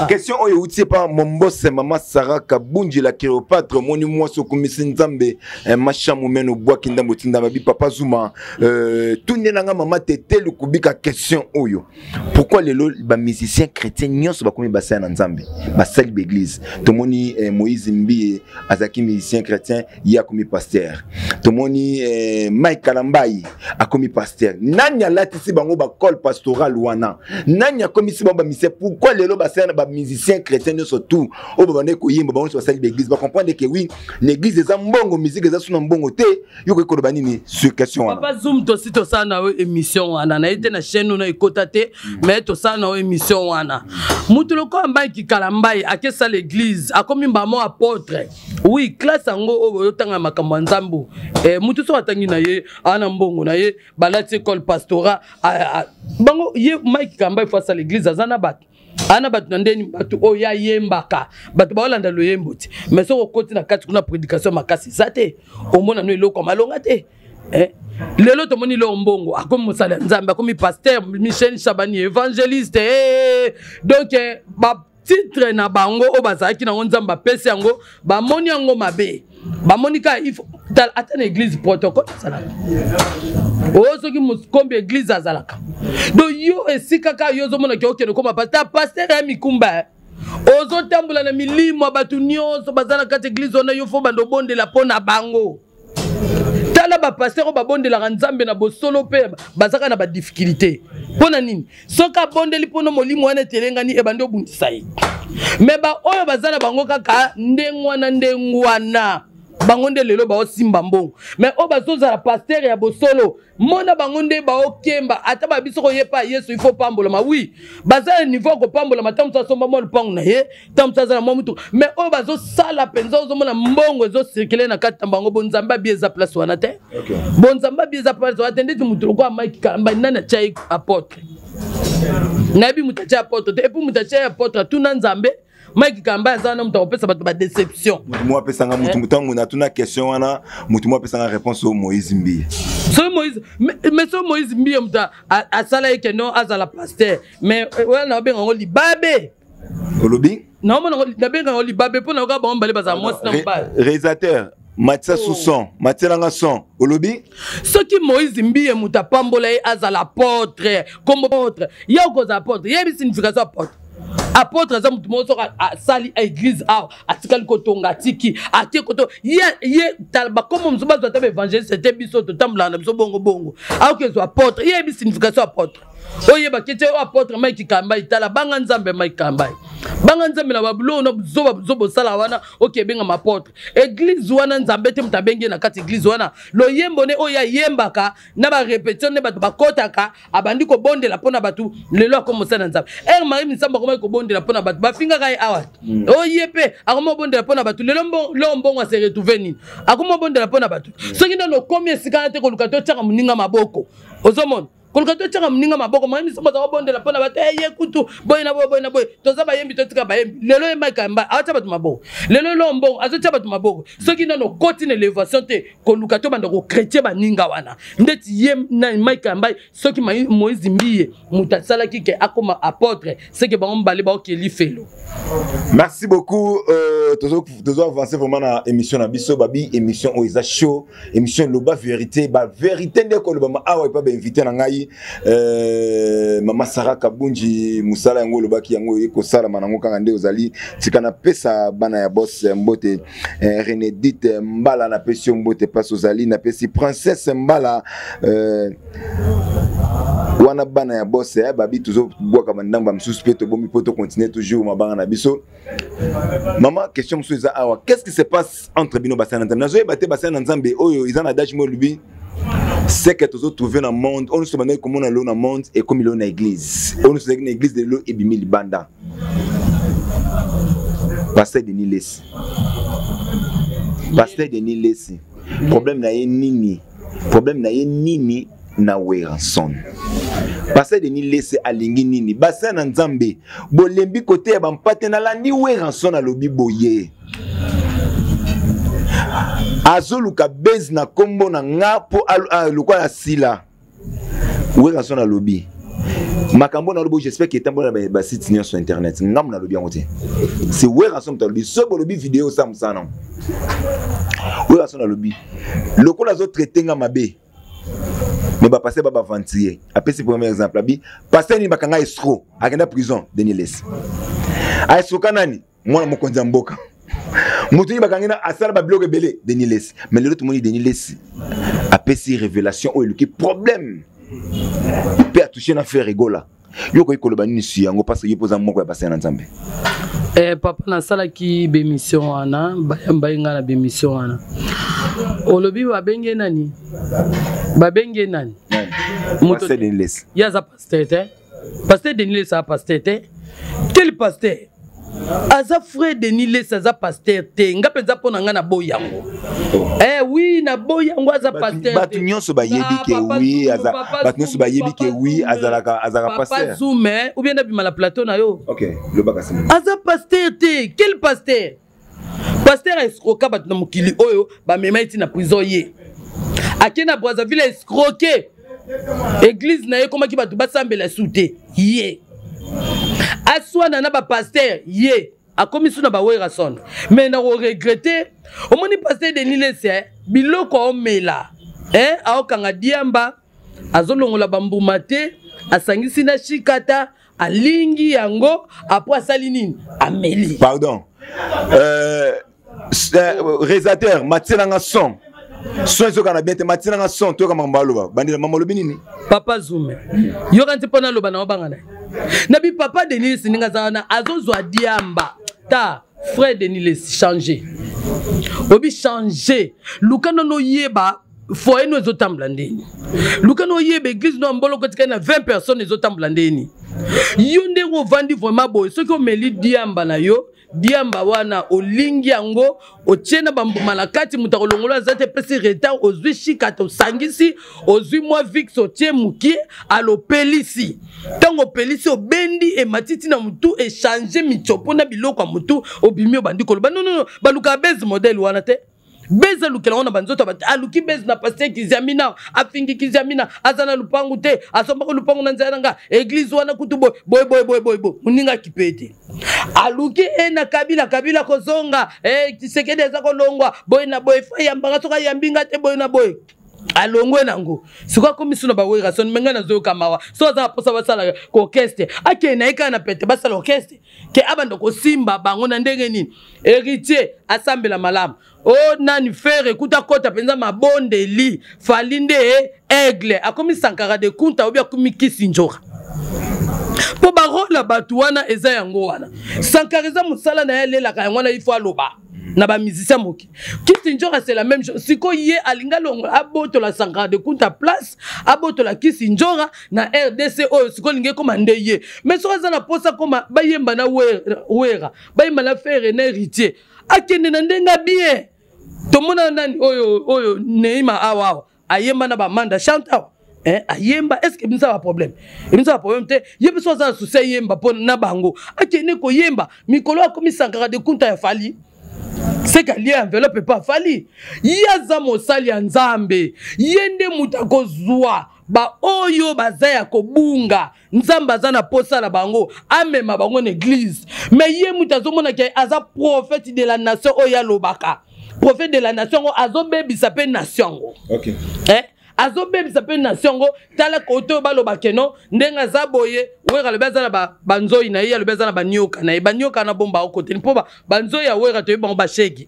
Question oyo euti epa mombose mama Sara Kabunji la chiropatre omoni mwasi okumisi Nzambe mashamu meno obwaki ndambo tinda babi papa Zuma tunde nanga mama Tete Lukubika question oyo pourquoi lelo bamusicien chrétien nyonso bakomi basali na Nzambe basali baeglise tomoni Moïse Mbiye azalaki musicien chrétien ye akomi pasteur tomoni Mike Kalambai akomi pasteur nani alatisi bango bacole pastoral wana nani akomisi bango bamusicien pourquoi lelo basali na bamusicien chrétien nyonso tout oyo babandaki koyemba bango nyonso basali baeglise bacomprendre ke oui l'église eza mbongo musique eza suna mbongo te yo koki koloba nini sur question wana? Papa Zoom tosi tosala na yo émission wana naye te na chaîne oyo ekota te mais tosala na yo émission wana mutu lokola Mike Kalambai akesala église akomi mbamo apôtre oui classe yango oyo oyotanga makambo ya Nzambe mutu soki atangi na ye ana mbongo na ye balati école pastorat bango ye Mike Kalambai fo asala église aza na bato ana bato na ndeni bato oyo ayembaka bato baolanda loyembo te mais soki okoti na kati kuna prédication makasi eza te omona no eloko ya malonga te lelo tomoni leo mbongo akomi mosali ya Nzambe akomi pasteur Michel Chabani évangéliste donc batitre na bango oyo bazalaki nango Nzambe apesi yango bamoni yango mabe bamoni kaka ata na église protocole ezalaka oyo soki mokombi église azalaka donc yo esika kaka yo ozomonaki okende koma pasteur pasteur ya mikumba ozotambola na milimo ya bato nyonso baza na kati église wana yo fo bando obondela mpo na bango tala bapasteur oyo babondelaka Nzambe na bosolo mpe bazaka na badifficulté mpo na nini soki abondeli mpona molimo wana etelengani ebandi obundisa ye me baoyo baza na bango kaka ndenge wana ndenge wana bango nde lelo baosimba mbongo me oyo bazozala pasteur ya bosolo mona bango nde baokemba ata babiso koyepa Yesu ifo pambolama wi baza na niveau ya kopambolama ntango mosu asomba mwa lupango na ye ntango mosu aza na mwa mutuka me oyo bazosala mpenza ozomona mbongo ezocircule na kati na bango bonzambe abi eza place wana te bonzambe abi eza place wana te ndeti motu lokola Mike Kalamba nani atya ye apôtre nayebi moto atya apôtre te et puis moto atya ye apôtre atuna Nzambe Mike Kamba aza wana moto akopesa bato badéception motu mo apesanga motu ntango natuna question wana motu mo apesanga réponse oyo Moïse Mbiye soki Moïse mais soki Moïse Mbiye moto asala ye ke non azala pasteur mais wana naobenga yango libabe olobi naomona nabenga yango libabe mpo nayoka bango mibale bazala mwasi na mobali réalisateur matisa sous son matielanga son olobi soki Moïse Mbiye moto apambola ye azala apôtre kombo apôtre ye okozala apôtre yebi signification apôtre apôtre aza motu moko soki asali église awa atikali kotonga atiki atie koto ye tala bakombo mosusu bazwa ata baévangéliste te biso totambolaka na biso bongo bongo aokezwa apôtre ye yebi signification apôtre. Oyeba kete oyo apôtre Mike Kambai, tala, banga Nzambe. Mike Kambai, banga Nzambe na babulo na zoba zoba osala wana. Oke ebengama apôtre, église wana Nzambe te moto abengi ye na kati église wana. Loyembo ne oyo ayembaka na barépétition nde bato bakɔtaka, abandi kobondela mpo na bato. Lelo akomosala na Nzambe. Ere Marie Misambo akomaki kobondela mpo na bato, bafingaka ye awa. Oye mpe akoma kobondela mpo na bato. Lelo loo mbongo ase retrouve nini? Akoma kobondela mpo na bato. Soki nano okomi esika na te, koluka te otyaka moninga maboko. Ozomona, koluka te otyaka moninga maboko. Marie Misambo aza kobondela mpo na bato, ye kutu boye na boye, boye na boye. Toza bayembi, totika bayembi. Lelo ye Mike Amba aotya bato maboko, lelo lo mbongo azotya bato maboko. Soki nano okoti na élévation te, koluka te obanda kochrétien baninga wana ndeti ye na Mike Ambai. Soki Moïse Mbiye moto asalaki ke akoma apôtre, seke bango mibale baokeli felo. Merci beaucoup. Tozo avancer vraiment na émission na biso. Babi émission oyo eza show, émission Loba Vérité. Ba vérité nde kolobama awa epa bainvité na ngai. Mama Sara Kabunji, mosala yango olobaki yango ekosalama nango kaka nde ozali. Tika napesa bana ya bos mbote. Renedite Mbala, napesi yo mbote place ozali. Napesi Princesse Mbala wana, bana ya bos. Babi tozobwaka bandambo ya mosusu mpe tobomi mpo tocontinue toujours mabanga na biso. Mama, question mosusu eza awa: qu'est-ce qui se passe entre bino basali na Nzambe? Nazoyeba te, basali na Nzambe oyo eza na adage mo elobi seke tozotrouve na monde oyo nyonso bandaki komona lelo na monde, ekomi lelo na église. Oyo nyonso ezalaki na église, lelo ebimi libanda. Pasteur Denis Lesi, pasteur Denis Lesi, problème na ye nini? Problème na ye nini na Werrason? Pasteur Denis Lesi alingi nini? Basali na Nzambe bolembi kote ya bampate. Nalandi Werrason alobi boye, azoluka base na nkombo na nga mpo lokola asila. Werrason alobi makambo na alobi, j'espère que etambola na basite nyonso internet. Ngambo nalobi yango te, c'est Werrason moto alobi. Soki bolobi video, osala mosala nango. Werrason alobi lokola azotraite nga mabe, mais bapasteur ba baaventurier. Apesi premier exemple, abi pasteur nini bakanga escroc, akenda prison? Denis Lesi aescroka nani? Mwana mokonzi ya mboka. Moto nini bakangi na asala babiloko ebele? Denis Lesi. Mais lelo tomoni Denis Lesi apesi révélation oyo eluki problème mpe atouche na Ferre Gola. Yo okoki koloba nini su yango? Parce que yo mpo oza moko ya basali na Nzambe. Papa, nasalaki bémission wana, bayambai ngai na bémission wana. Olobi babenge nani? Babenge nani? Pasteur Denis Lesi. Ye aza pasteur te. Pasteur Denis Lesi aza pasteur te. Quel pasteur? Aza frère Denis Lesi, aza pasteur te. Nga mpenza, mpo na ngai, naboyi yango. Eh oui, naboyi yango, aza pasteur. Bato nyonso bayebi ke oui, aza. Bato nyonso bayebi ke oui, azalaka pasteur. Zoom ou bien nabima na plateau na yo. Ok, lobaka sima. Aza pasteur te. Quel pasteur? Pasteur escroka bato na mokili oyo, bamema ye ti na prison. Ye ake na Brazzaville, escroke église na ye, ekomaki bato basambela su te. Ye aswana na bapasteur, ye akomi su na baWerrason. Mais na koregrete, omoni pasteur Denis Lesi, biloko aomela, aokanga diamba, azolongola bambuma te, asangisi na shikata, alingi yango, apo asali nini? Ameli. Pardon, réalisateur, matielanga son. Son ezokana bien te, matielanga son, toyoka makambo aloba. Bandela, mama, olobi nini? Papa Zume, yoka nti mpo naloba na obanga na ye nabi. Papa Denis, ndenge aza wana, azozwa diamba ta. Frère Denis Lesi, change, obi change. Luka nano oyeba foyer no ezotambola ndeni. Luka no oyeba église no ya mboloko etikali na 20 personnes ezotambola ndeni. Yo ndenge ovandi vraiment boye, soki omeli diamba na yo, diamba wana olingi yango, otie na bambuma na kati, moto akolongola aza te. Epesi retard, ozwi shikata, osangisi, ozwi mwa vix, otie mokie, alopelisi. Ntango opelisi, obendi, emati ntina motu, echange mitsopo na biloko ya motu, obimi, obandi koloba. Non, non, balukaka base modèle wana te. Base alukela ngo na banzoto ya bato. Aluki base na pasteur Kiziamina, afingi Kiziamina, aza na lupangu te, asombaka lupangu na nzela na nga, église wana kutu boye boye boye boye boye boye. Moninga akipe te. Aluki e na Kabila, Kabila kozonga, e Tshisekedi aza kolongwa boye na boye, fa yambanga, soki ayambi nga te, boye na boye, alongwe nango. Sikoyo akomi su na baWerrason. Me ngai nazoyoka mawa. So aza na mposa basala orchestre, akende na ye kaka na pete, basala orchestre ke abanda kosimba bango na ndenge nini. Héritier asambela malamu. O nani, Ferre ekuta kota mpenza mabondeli. Fally nde aigle, akomi Sankara de Kunta, obi akomi kisi njoka. Mpo barole ya bato wana eza yango wana. Sankara eza mosala na ye, alelaka yango wana, ifo aloba na bamusicien moki. Kisi Njora, c'est la même chose. Sikoyo ye alinga longo abotola Sankara de Kunta place, abotola Kisi Njora na RDC oyo. Sikoyo alingi ekoma nde ye. Mais soki aza na posa koma bayemba na Wera, bayemba na Ferre na Héritier, akende na ndenge bien. Tomona nani oyo oyo Neima awa awa ayemba na bamanda chante awa, eh, ayemba. Est ce que ebimisa baproblème? Ebimisa baproblème te. Ye mpe so aza na susi, ayemba mpo na bango, akende koyemba. Mikolo akomi Sankara de Kunta ya Fally, seke alie enveloppe epa Fally. Ye aza mosali ya Nzambe, ye nde moto akozwa baoyo baza ya kobunga. Nzambe aza na posa na bango, amema bango na église. Mais ye moto azomona ke aza prophète de la nation, oyo alobaka prophète de la nation yango, azobebisa mpe nation yango. Eh? Azobebisa mpe nation yango. Tala kote oyo baloba ke non, ndenge aza boye, Wera alobi aza na banzoi na ye, alobi aza na banioka na ye. Banioka na bomba okoteni mpo banzoi ya Wera toyebi bango, bashegi.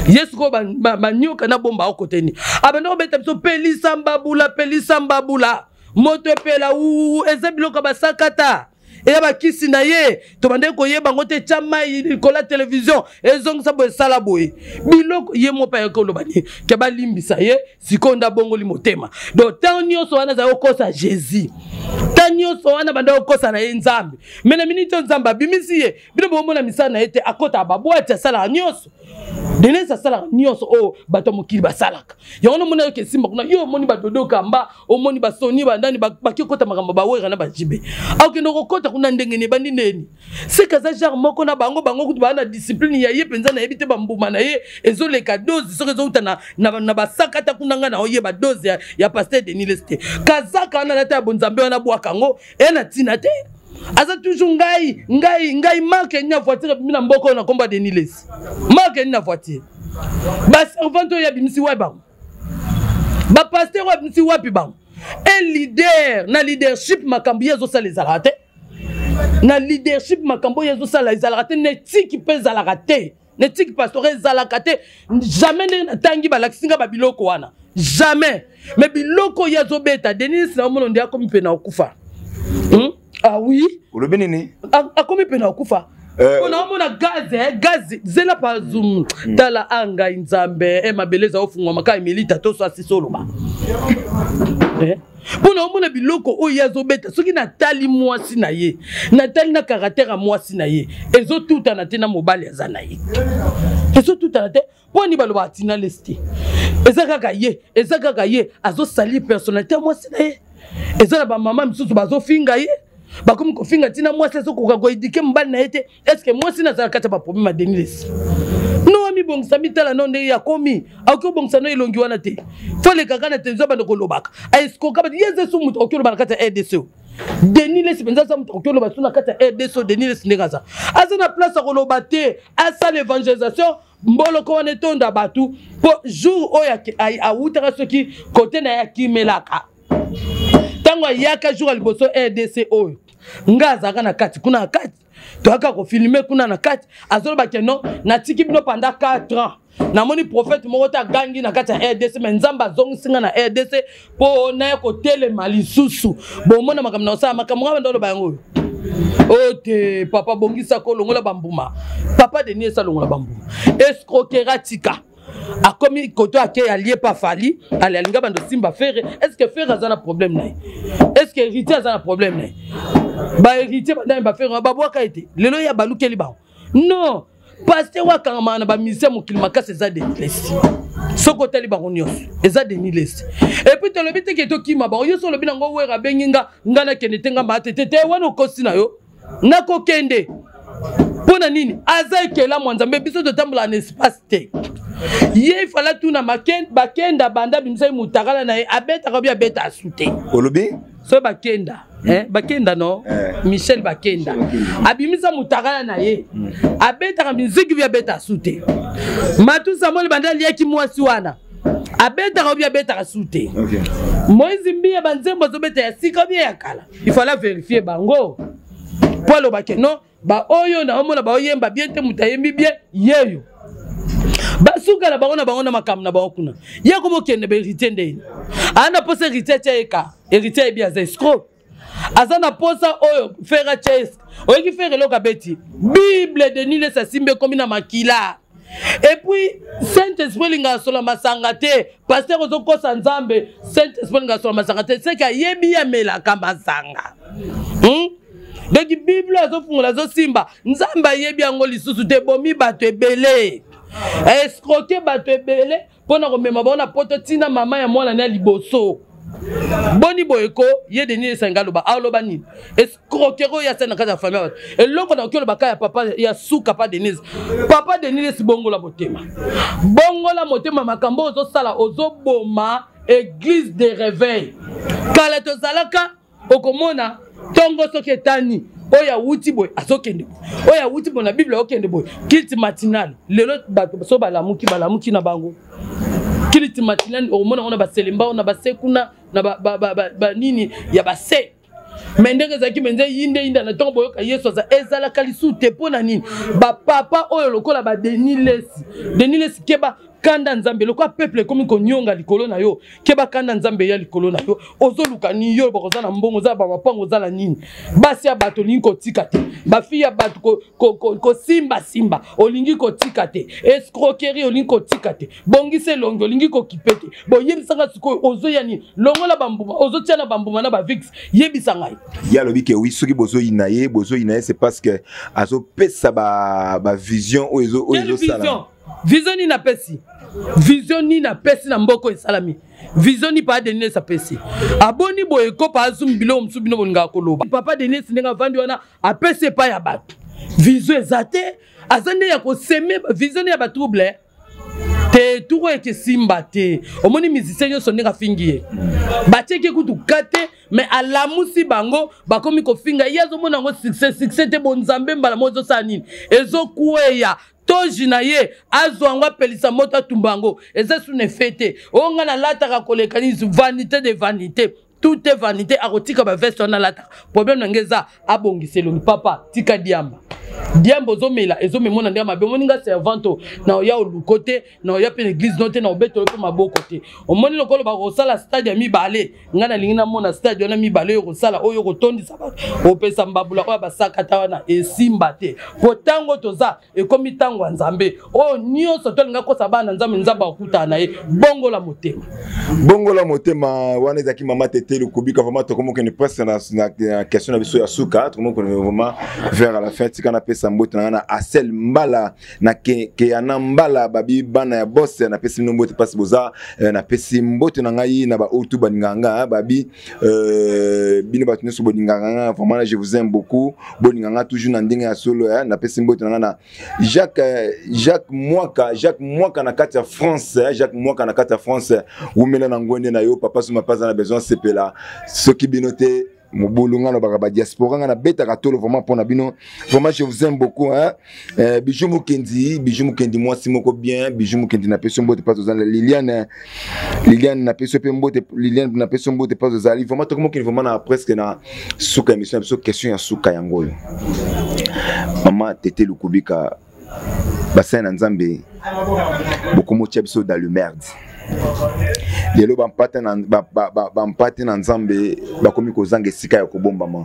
Ye sikoyo banioka na bomba okoteni, abanda kobeta biso pelisa mbabula, pelisa mbabula, moto epela wuwu. Eza biloko ya basakata, eya bakisi na ye. Tobandaki koyeba yango te. Tya mai likolo ya televizio, ezongisa boye, esala boye, biloko ye mo mpe ayaki koloba nini ke balimbisa ye. Sikoyo nde abongoli motema. Donc ntango nyonso wana azali kokosa Jésus, ntango nyonso wana banda kokosa na ye Nzambe. Me na miniti oyo Nzambe abimisi ye, bino bomona misala na ye te. Akɔtaka babwati, asalaka nyonso. Denise asalaka nyonso oyo bato ya mokili basalaka yango. Nomona yoka esimba kuna. Yo omoni badodo kamba, omoni basoni bandani baki okota makambo bawera na bajibe, akokende kokota kuna ndenge ni ebandi ndeni. Seke aza genre moko na bango. Bango kutu baa na discipline ya ye mpenza. Nayebi te bambuma na ye ezoleka dose soki ezouta na basakata kuna. Ngai na oyeba dose ya pasteur Denis Lessie te. Kazaka wana alata ya bonzambe wana, bwaka yango, eya na ntina te. Aza toujours ngai, ngai, ngai. Marke nini ya voiture ebimi na mboka oyo na nkombo ya Denis Lessie? Marke nini na voiture? Baservante oyo abimisi wapi bango? Bapasteur oyo abimisi wapi bango? Un leader na leadership, makambo ye azosala ezalaka te. Na leadership, makambo oyo ezosala ezalaka te. Na etiki mpe ezalaka te, na etiki pastor ezalaka te. Jamais. Ndenge natangi, balakisi nga babiloko wana, jamais. Mais biloko oyo azobeta Denis, na omona nde akomi mpe na okufa, Ah oui. Olobi nini? Akomi mpe na okufa. Mpona omona gaz, gaz zela pa zoom. Tala a ngai Nzambe, mabele eza ofungwama kaka emilita toso asisi oloba, Mpo na omona biloko oyo ye azobeta, soki natali mwasi na ye, natali na caractère ya mwasi na ye, ezotutana te na mobali aza na ye, ezotutana te. Mpo ani balobaka tina lesi te. Eza kaka ye, eza kaka ye azosali personnalité ya mwasi na ye. Eza na bamama misusu bazofinga ye, bakomi kofinga ntina mwasi azokoka koéduquer mobali na ye te. Est-ce mwasi na azala kati ya baproblème ya Denis Lessie? No, amibongisa, mitala no ndenge akomi. Akoki obongisa no elongi wana te. Fo alekaka na televizio, banda kolobaka aescroka bato. Ye eza so moto akoki oloba na kati ya RDC o. Denis Lessie mpenza aza moto akoki oloba so na kati ya RDC o? Denis Lessie ndenge aza na place ya koloba te. Asala évangélisation, mboloko wana etonda bato. Mpo jour oyo awutaka soki kote na ye akimelaka, ntango ayaka jour ya liboso RDC oyo, nga azalaka na kati kuna, na kati toyaka kofilme kuna na kati. Azoloba ke non, natiki bino pendant 4 ans, namoni prophète moko te agangi na kati ya RDC, mais Nzambe azongisi nga na RDC mpo naya kotelema lisusu. Bomona makambo na kosala, makambo nga banda oloba yango oyo. Oyo te, papa, bongisa kolongola bambuma. Papa Denis esalongola bambuma, escroquerie tika. Akomi koto, ake alie pa Fally, ale alinga bando simba Ferre. Est ce que Ferre aza na problème na ye? Est ce que Héritier aza na problème na ye? Bahéritier bandami, baFerre babwaka ye te. Lelo ya balukeli bango. Non, pasteur oyo akangamaka na bamusicien mokili makasi eza Denis Lessie. Soki otali bango nyonso, eza Denis Lessie. Et puis tolobi te ke tokima bango. Yo so olobi nango, Wera abengi nga, nga nakende te, nga maa te te te. Wana okosi na yo. Nakokende mpo na nini? Aza ekelamu ya Nzambe. Biso totambolaka na espace te. Ye ifala tuna bakenda banda bimisaki motakala na ye, abetaka bi abeta asu te. Olobi? So bakenda, bakenda no, Michel bakenda abimisa motakala na ye, abetaka miziki bi abeta asu te. Matu Samuel banda aliaki mwasi wana, abetaka bi abetaka su te. Moïse Mbiye, banzembo azobeta ya sika bie ya kala, il fallait vérifier bango mpo alobake non. Baoyo naomona baoyemba bien te, moto ayembi bien yeyo, basuka na bango na bango na makambo na bango kuna. Ye komokende bahéritier ndeni aa na mposa Héritier atia ye ka. Héritier ayebi aza escroc. Aza na posa oyo Ferre Chase. Oyoki Ferre eloko abeti. Bible de Niles asimbi ekomi na makila. Et puis Saint-Esprit elingaka sola masanga te. Pasteur ozokosa Nzambe, Saint-Esprit elingaka sola masanga te. C'est qu'ayebi amelaka masanga. Donc Bible azofungola azosimba, Nzambe ayebi yango lisusu te, bomi bato ebele. Escroquer bato ebele mpo na komema bango na poto ntina mama ya mwana na liboso. Boni boye ko ye Denis Esenga aloba aloba nini? Escroquerie oyo asali na kati ya famille ya bato. Eloko na oki olobaka ya papa ya suka pa Denise. Papa Denise bongola motema. Bongola motema makambo ozosala ozoboma église de réveil. Kala tozalaka okomona tongo soki etani oyo awuti boye azokende boye oyo awuti boye na bible akokende boye culte matinal lelo bato so balamuki balamuki na bango culte matinal okomona ngo na baselemba na basekuna na banini ya base me ndenge ezalaki mpenza eyinde yinda na ntongo boyoka yesu aza ezalaka lisusu te mpo na nini bapapa oyo lokola badenis lesi denis lesi keba kanda nzambe lokola peuple ekomi konyonga likolo na yo keba kanda nzambe eya likolo na yo ozoluka nini yo oza na mbongo oza na bamapango oza na nini basi ya bato olingi kotika te bafille ya bato kosimbasimba olingi kotika te escroquerie olingi kotika te bongisa elongi olingi kokipe te boyebisanga sikoyo ozoya nini longola bambuma ozotia na bambuma na bavix yebisa ngai ye alobi ke wi soki bozoyina ye bozoyina ye c'est parce que azopesa bavision oyo ezosala vision nini apesi vision nini apesi na mboko esalami vision nini papa denis apesi aboni boye ko pa azumi biloko mosusu bino bolingaka koloba papa denis ndenge avandi wana apesi epai ya bato vision eza te aza nde ya koseme vision nde ya batrouble te turo eke simba te omoni musicien nyonso ndenge afingi ye batieki kutu ka te mais alamusi bango bakomi kofinga ye azomona yango succès succès te bonzambe mbala moko ezosala nini ezokweya toji na ye azwa yango apelisa moto atumba yango eza suna efe te oyo ngai nalataka koleka nini vanité de vanité tout est vanité akotika baveste wana alataka problème na ngai eza abongisa elongi papa tika diamba diamba ozomela ezomemona ndenge mabe omoni nga servante na oya oluko te na oya mpe na eglise no te na obetolo mpe maboko te omoni lokola bakosala stade ya mibale ngai nalingi namona stade wana mibale oyo kosala oyo kotondisa bato opesa mbabula oyo basakata wana esimba te mpo ntango toza ekomi ntango ya nzambe oyo nyonso tolinga kosa bana nzambe nzambe akutana na ye bongola motema bongola motema wana ezalaki mama tete lokobika vraiment tokomokende presque na, na, na question na biso ya suka tokomokende vraiment vers à la fin tika napesa mbote na ngai na asel mbala na keyana mbala babi bana ya bos napesi bino mbote mpasi boza eh, napesi mbote na ngai na baoyo tu balingaka nga babi euh, bino bato nyonso bolingaka nga vraiment je vous aime beaucoup bolingaka nga toujours na ndenge ya solo eh, napesi mbote na ngai na Jacques, euh, Jacques Mwaka Jacques Mwaka na kati ya France eh, Jacques Mwaka na kati ya France wumela na ngwende na yo papa suma paza na besoin sepela soki bino te mobulu nga lobaka ba diaspora nga nabetaka tolo vraiment mpo na bino vraiment je vous aime beaucoup hein? eh, bijou mokendi bijou mokendi mwasi moko bien bijou mokendi napesi yo mbote mpasi ozali liliane liliane napesi yo mpe mbote liliane napesi yo mbote mpasi ozali vraiment tokomokende vraiment na presque na suka émission na biso question ya suka yango oyo mama tete lukubika basali na nzambe bokomotia biso dans le merde lelo bampate na, ba, ba, ba, bampate na nzambe bakomi kozanga esika ya kobombama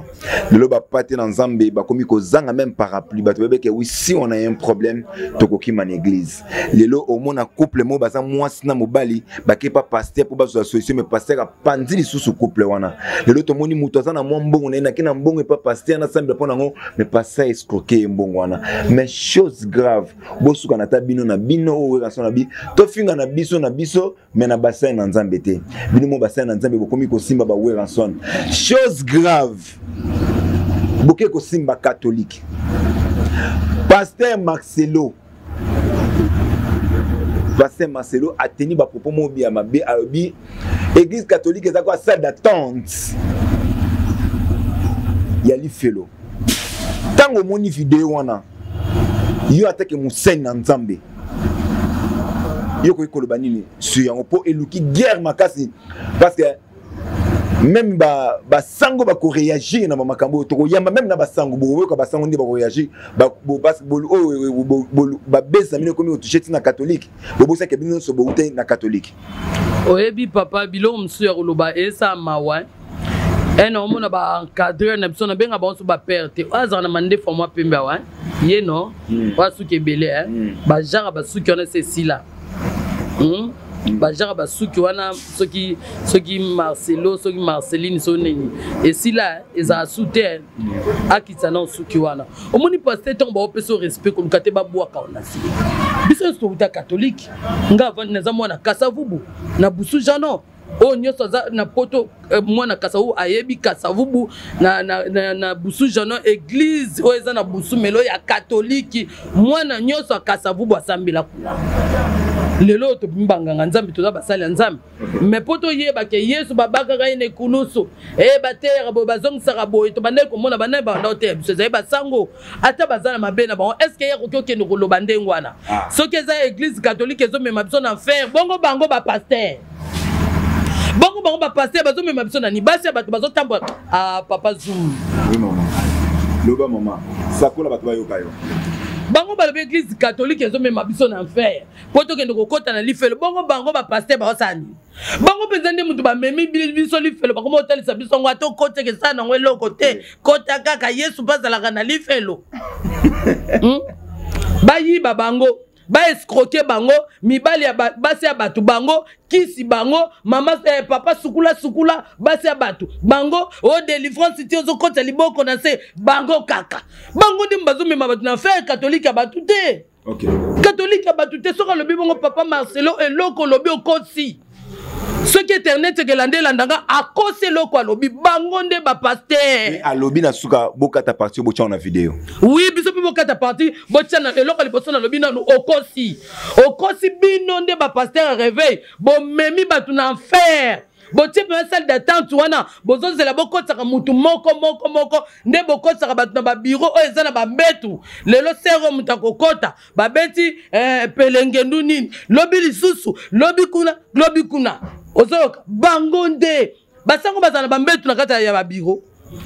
lelo bapate na nzambe bakomi kozanga meme parapluie bato bayebeke wi si on a un problème tokokima na église lelo omona couple moko baza mwasi na mobali bake pa pasteur mpo bazwa solution mais pasteur apanzi lisusu couple wana lelo tomoni moto aza na mwa mbongo na ye nake na mbongo epa pasteur nasambela mpo nango mais pasteur escroke ye mbongo wana mais chose grave bosuka na ta bino na bino oyo werrason na bi tofinga na biso na biso mais na basali na nzambe te bino mo basali na nzambe bokomi kosimba ba werrason chose grave boke kosimba catholique pasteur marcelo pasteur marcelo ateni bapropos moko ya mabe alobi église catholique eza kwa salle d'attente ya lifelo ntango omoni video wana yo atake mosali na nzambe yo okoki koloba nini sur yango mpo eluki guerre makasi parce que même basango ba bakoreagir na bamakambo oyo tokoyamba meme na basango bokoyoka basango nde bakoreagir oyo babesa bino ekomi kotouche ntina catholique bobosaka bino nyonso boutai na catholique oyebi papa biloko mosusu ya koloba esa mawa. Ene omona baencadreur na biso, nabenga bango so bapere te, oyo azala na mandefu mwa pembe awa, ye no oyo asuki ebele, bagenre basuki wana se esila. Bagenre basuki wana, soki Marcelo, soki Marceline, so nini, esila, ezala su te. Akitisa na suki wana. Omoni, pasteur, ntango baopesa respect, koluka te babwaka wana se. Biso nyonso touta catholique. Nga avandi, naza mwana Kasavubu na Busu Jano. Oyo nyonso aza na Poto, mwana Kasavubu ayebi Kasavubu na Busu Jano, église oyo eza na Busu melo ya katolike. Mwana nyonso ya Kasavubu asambela kuna. Lelo oyo tobimi banganga Nzambe, toza basali ya Nzambe, mais mpo toyeba ke Yesu babakaka ye na ekulusu, e bateyaka boye, bazongisaka boye, tobandaki komona bandaki banda oteya biso, ezali basango. Ata baza na mabe na bango, est ce que ye akoki okende koloba ndenge wana? Soki eza église catholique ezomema biso na enfer, bongo bango bapasteur, bongo bango bapasteur bazomema biso na ni basi ya bato bazotambola? Ah, papa Zoom. Oui mama, loba mama, sakola, bato bayoka yo. Bango balobi église catholique ezomema biso na enfer mpo tokende kokɔta na lifelo. Bongo bango bapasteur baosala nini? Bango mpenza nde moto bamemi biso lifelo. Bakoma kotalisa biso yango, ata okoteka, esala nango eloko te. Kota kaka, Yesu mpe azalaka na lifelo. Bayiba bango, baescroquer bango, mibali ya basi ya bato bango, kisi bango, mama, papa sukula sukula, basi ya bato bango, o délivrance ti ozokɔta liboko na se. Bango kaka, bango nde bazomema bato na enfer. Katolike ya bato te. Katolike ya bato te. Soki alobi bongo, papa Marcelo, eloko olobi okosi. Soki internet ekelanda, elandanga, akosi eloko alobi. Bango nde bapasteur. Alobi na suka, bokata partie, botya na video. Oui, biso mpe bokata partie, botya na eloko. Liboso nalobi nanu, okosi, okosi. Bino nde bapasteur ya réveil, bomemi bato na enfer. Botie mpenza salle d'attente wana, bozozela bokotisaka mutu moko moko moko, nde bokotisaka bato na babureau oyo eza na bambetu. Lelo sero moto akokota, babeti pelengendu nini, lobi lisusu, lobi kuna, lobi kuna. Ozoyoka, bango nde basango bazala na bambetu na kati ya babureau.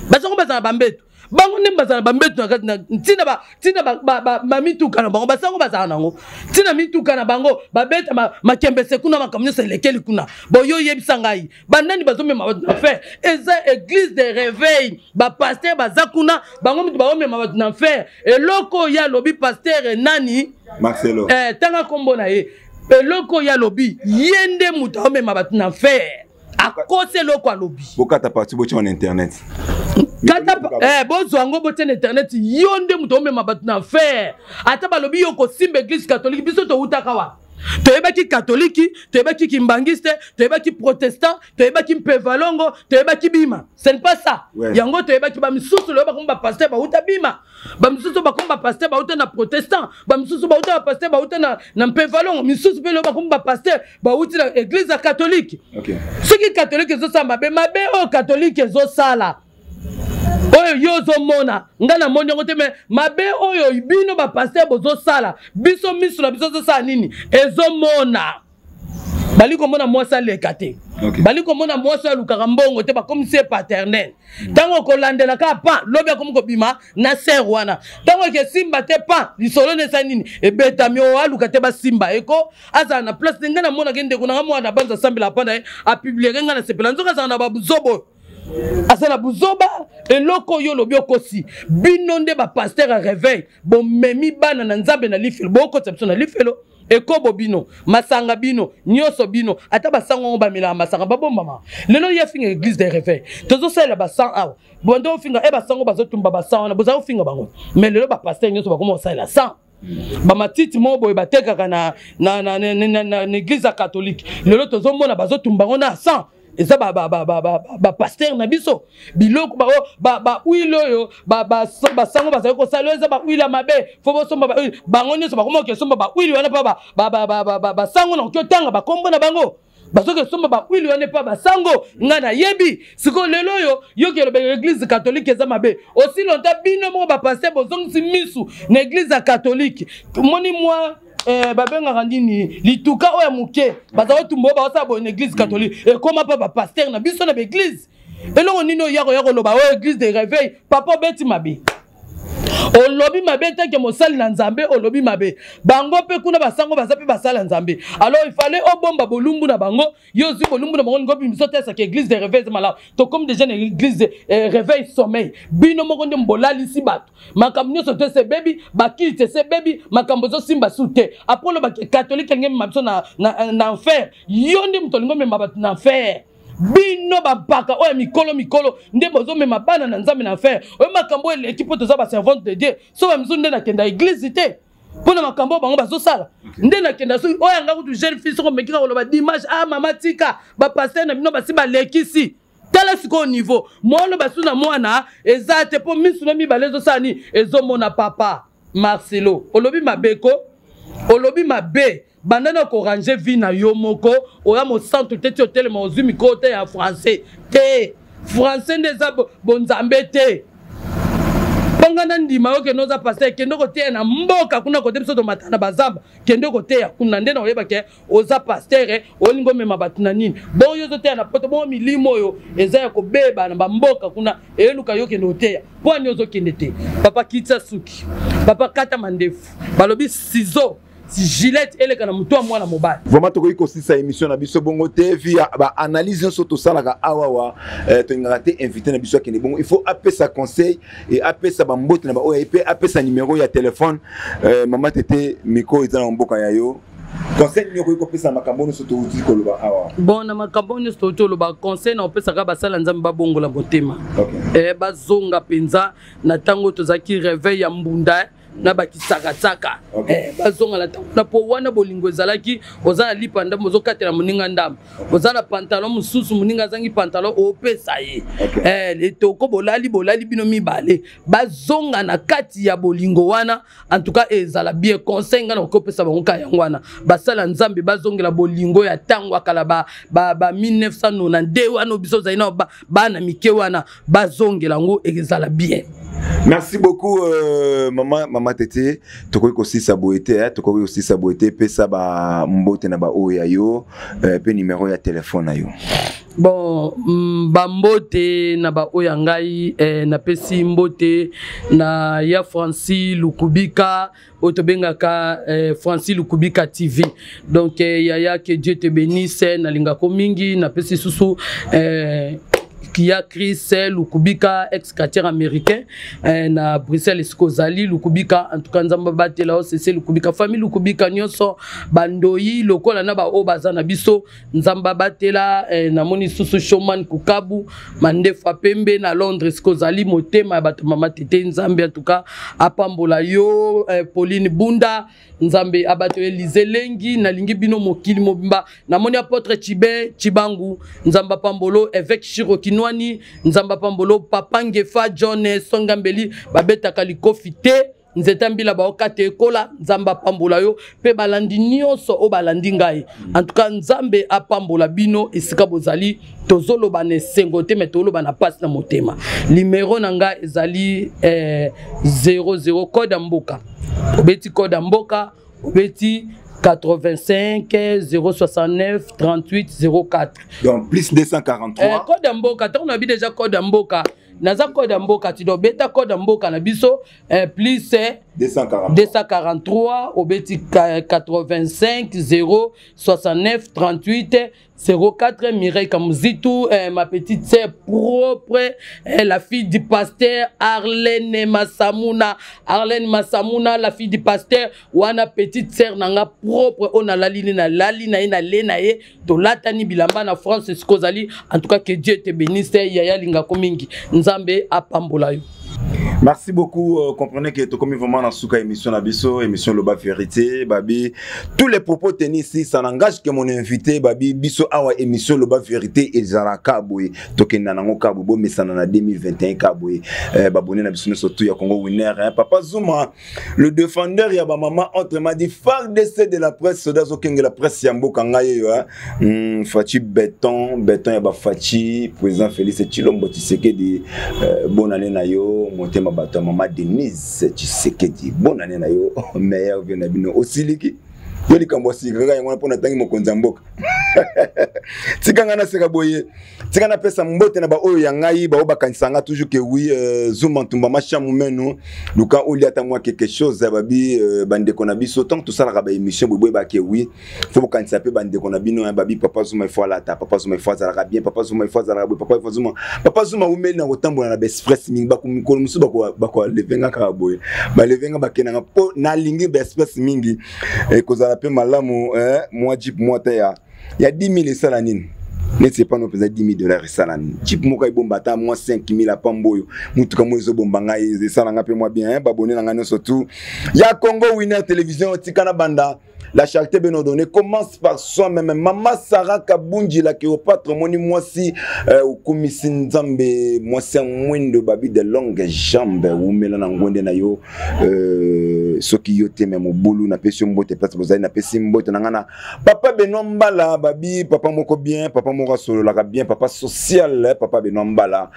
Basango bazala na bambetu, bango nde bazala na bambetu na kati ntina ntina bamituka na bango. Basango bazala nango ntina mituka na bango, babeta makembese kuna, makambo nyonso elekeli kuna. Boyo oyebisa ngai, banani bazomema bato na enfer? Eza église de réveil, bapasteur baza kuna, bango mutu baomema bato na enfer. Eloko oyo alobi pasteur nani? Marcelo. Tanga nkombo na ye. Eloko oyo alobi, ye nde moto aomema bato na enfer. Akosi eloko alobi. Bokata partie, botya na internet. Kata, bozwa yango, botia na internet. Yo nde moto omema bato na enfer. Ata balobi yo kosimba église catholique, biso towutaka wa, toyebaki katoliki, toyebaki kimbangiste, toyebaki protestant, toyebaki mpevalongo, toyebaki bima. Ce n'est pas ça. Yango toyebaki. Bamisusu lelo bakomi bapasteur, bauta bima. Bamisusu bakomi bapasteur, bauta na protestant. Bamisusu bauta bapasteur, bauta na mpevalongo. Misusu mpe lelo bakomi bapasteur, bauti na église ya catholique. Soki catholique ezosala mabe, mabe oyo catholique ezosala, oyo yo ozomona, ngai namoni yango te. Mais mabe oyo bino bapasteur bozosala, biso miso na biso ezosala nini? Ezomona. Bali komona mwasi aleka te. Bali komona mwasi oyo alukaka mbongo te, bakomisi ye paternel. Ntango okolandela kaka pan, lobi akomi kobima na sœur wana. Ntango eke simba te, pan lisolo na esali nini, ebetami. Oyo aluka te, basimba eko azala na place te. Ngai namonaki ndeko nanga mwana banza asambela mpa na ye, apublieke, ngai nasepela. Nzoka azala na babuzoba oyo aza na buzoba. Eloko oyo olobi, okosi. Bino nde bapasteur ya réveil, bomemi bana na Nzambe na lifelo, bokotisa biso na lifelo. Ekobo bino, masanga bino, nyonso bino. Ata basango yango bamelaka masanga, babombama. Lelo ye afinga église de réveil, tozosalela basan awa. Bonde ofinga e basango bazotumba basan wana, boza kofinga bango. Mais lelo bapasteur nyonso bakoma kosalela san, bamatiti moko boye batekaka na église ya catholique. Lelo tozomona bazotumba yango na sang. Eza bapasteur na biso. Biloko bahuile oyo basango bazali kosala oyo, eza bahuile ya mabe. Fo bosomba bahuile. Bango nyonso bakoma kokesomba bahuile wana mpa basango. Na koki otanga bakombo na bango, bazoki esomba bahuile wana epa basango. Ngai nayebi sikoyo. Lelo oyo yoki elobeka église catholique eza mabe, aussi longtemps bino moko bapasteur bozongisi misu na église ya catholique. Moni mwa babengaka nini, lituka oyo ya moke baza kotumba, oyo baosala boye na église catholique, ekóma mpa bapasteur na biso na baéglise. Eloko nini oyo ya koya koloba oyo église de réveil? Papa, obeti mabe. Olobi mabe tanke mosali na Nzambe, olobi mabe. Bango pe kuna basango baza pe basala Nzambe. Alors il fallait obomba bolumbu na bango, yo ozwi bolumbu na bango lingo bimiso te saka église de réveil malamu. Tokomi déjà na église de réveil sommeil. Bino moko nde mbolalisi bato. Makambo nyonso te se bebi, bakiti se bebi, makambo ezosimba su te. Après olobaki catholique elingi emema biso na enfer. Yo nde moto olingi omema bato na enfer. Bino bampaka oyo ya mikolo mikolo nde bozomema bana na Nzambe na enfer. Oyo makambo eleki mpo toza ba servante de Dieu. So ba misusu nde nakenda église te mpo na makambo oyo bango bazosala. Nde nakenda soki oyo anga kutu jeune fille soko omeki kaka koloba dimanche, ah mama tika ba pasteur na bino basi balekisi. Tala sikoyo niveau mwana basu na mwana eza te mpo misu na mibale ezosala nini, ezomona. Papa Marcelo, olobi mabe ko, olobi mabe. Banda na korange vie na yo moko, oya mosantu te ti otelema ozwi mikolo te ya français te. Français nde eza bonzambe te. Mpo nga na ndima yo kende oza pasteur, kende koteya na mboka kuna kote biso tomata na bazamba, kende koteya kuna nde na oyeba ke oza pasteur. Olingi omema bato na nini? Bongo yo ozoteya na poto, bongo milimo oyo eza ya kobeba na bamboka kuna eyeluka yo kende koteya. Mpo ani ozokende te? Papa kitisa suki, papa kata mandefu, balobi ciseau Gillette eleka na moto ya mwana mobali. Vraiment tokoki kosisa émission na biso bongo te via ba analyse nyonso tosalaka awawa. Tolingaka te invité na biso akende bongo, il faut apesa conseil et apesa bambote na baoyo mpe apesa numéro ya téléphone. Mama Tete, micro eza na mboka ya yo. Conseil nini okoki kopesa makambo nyonso touti koloba awa? Bon, na makambo nyonso touti koloba, conseil na opesaka basala Nzambe babongola motema. Bazonga mpenza na ntango tozalaki réveil ya mbunda na bakisakatsaka. Bazonga na ntango na po wana bolingo ezalaki. Oza na lipa ndambo, ozokatela moninga ndambo, oza na pantalon mosusu, moninga azangi pantalon, opesa ye. Etoko bolali bolali bino mibale, bazonga na kati ya bolingo wana. En tout cas ezala bien. Conseil nga na kopesa bango ka yango wana, basala Nzambe bazongela bolingo ya ntango ya kala ba 1992 wana biso ozali na bana mike wana, bazongela yango, ezala bien. Merci beaucoup mama Tete. Tokoki kosisa boye te, eh, tokoki kosisa boye te. Pesa ba mbote na ba oyo ya yo, pe numéro ya téléphone na yo. Bon, bambote na ba oyo ya ngai, napesi mbote na ya Francis Lukubika oyo tobengaka Francis Lukubika TV. Donc yaya, que Dieu te bénisse, nalingako mingi. Napesi susu Kia Chris Lukubika, ex quartier américain na Bruxelles esika ozali Lukubika. En tout cas Nzambe abatela yo. Cc Lukubika, famille Lukubika nyonso, bandoi lokola na baoyo baza na biso, Nzambe abatela. Namoni susu Showman Kukabu Mandefa Pembe na Londres esika ozali, motema ya bato, mama Tete, Nzambe en tout cas apambola yo. Pauline Bunda, Nzambe abato. Elize Lengi, nalingi bino mokili mobimba. Namoni apôtre Chibe Chibangu, Nzambe apambolo. Évêque Shiro Kinwani, Nzambe apambolo. Papa Ngefa John Songambeli, babetaka likofi te, nzete mbila baokata ekola, Nzambe apambola yo. Mpe balandi nyonso oyo balandi ngai, en tout cas Nzambe apambola bino esika bozali. Tozoloba na esengo te, me toloba na mpasi na motema. Numero na ngai ezali 00 code ya mboka, obeti code ya mboka, obeti 85 069 38 04. Donc plus 243. Code ya mboka, ntango nabi déjà code ya mboka, naza code ya mboka ti obeta code ya mboka na biso, plus 243. 243, obeti 85 069 38 04. Mireille Kamuzitu, ma petite sœur propre, la fille du pasteur Arlène Massamuna, Arlène Massamuna, la fille du pasteur, wana petite sœur nanga propre, on a lali na lali na ye na le na ye, tolatani bilamba na France esika ozali. En tout cas que Dieu te bénisse, yaya lingako mingi, Nzambe apambola yo. Merci beaucoup. Comprenez que comme vraiment dans souka émission na biso, émission Loba Vérité, babi, tous les propos tenus ici, ça n'engage que mon invité, babi, biso awa émission Loba Vérité et Zaraka boy, tokenda nango kabu bo mesana na 2021 kaboy, babonné na biso surtout ya Congo Winner, hein. Papa Zuma, le défendeur ya ba maman, autrement dit FARDC de la presse, soda zo kenge la presse ya mboka ngai yo, hein. Fatshi béton, béton ya ba Fatshi, président Félix Tshilombo Tshisekedi, bonne année na yo, motema bato ya mama Denise Tshisekedi, bonne année na yo, meilleur vœu na bino. Osiliki yo likambo asilika kaka yango wana mpo natangi mokonzi ya mboka. Tika ngai naseka boye. Tika napesa mbote na baoyo ya ngai, baoyo bakanisaka nga toujours que oui, Zuma Ntumba Mashamu Menu, luka olia ata mwa quelque chose ya babi bandeko na biso. Tant tosalaka ba émission boye boyeba que oui, faut bokanisa mpe bandeko na bino, babi papa Zuma il faut alata, papa Zuma il faut azalaka bien, papa Zuma il faut azalaka boye, papa il faut Zuma, papa Zuma umeli na kotambola na baexpress mingi. Mikolo mosusu bakolever nga kaka boye, balever nga, bakendanga mpo nalingi baexpress mingi. Ekozala mpe malamu mwa jeep mwa ta ya 10 000 esala nini? Neti epano mpenza 10 000 $ esala nini? Jeep moko ebomba ata mwa 5 000 apamba oyo mutuka mo ezobomba ngai, esala nga mpe mwa bien. Babone na ngai nyonso tu ya Congo Winner Télévision, tika na banda. La charité bien ordonnée commence par soi-même. Mama Sarah Kabunji, la Cléopâtre, moni mwasi okumisi Nzambe, mwasi ya mwindo, babi de longue jambe, wumela na ngwende na yo, soki yo te me mobulu. Napesi yo mbote place bozali. Napesi mbote na ngai na papa Benoît Mbala, babi papa moko bien, papa moko asololaka bien, papa social, papa Benoît Mbala,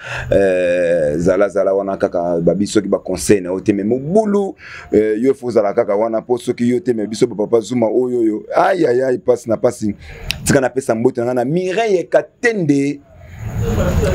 zala zala wana kaka, babi soki baconseil na yo te me mobulu, yo fo ozala kaka wana, mpo soki yo te me biso bapapa Zuma oyo oyo, ayayay, pasi na pasi. Tika napesa mbote na ngai na Mireille Katende,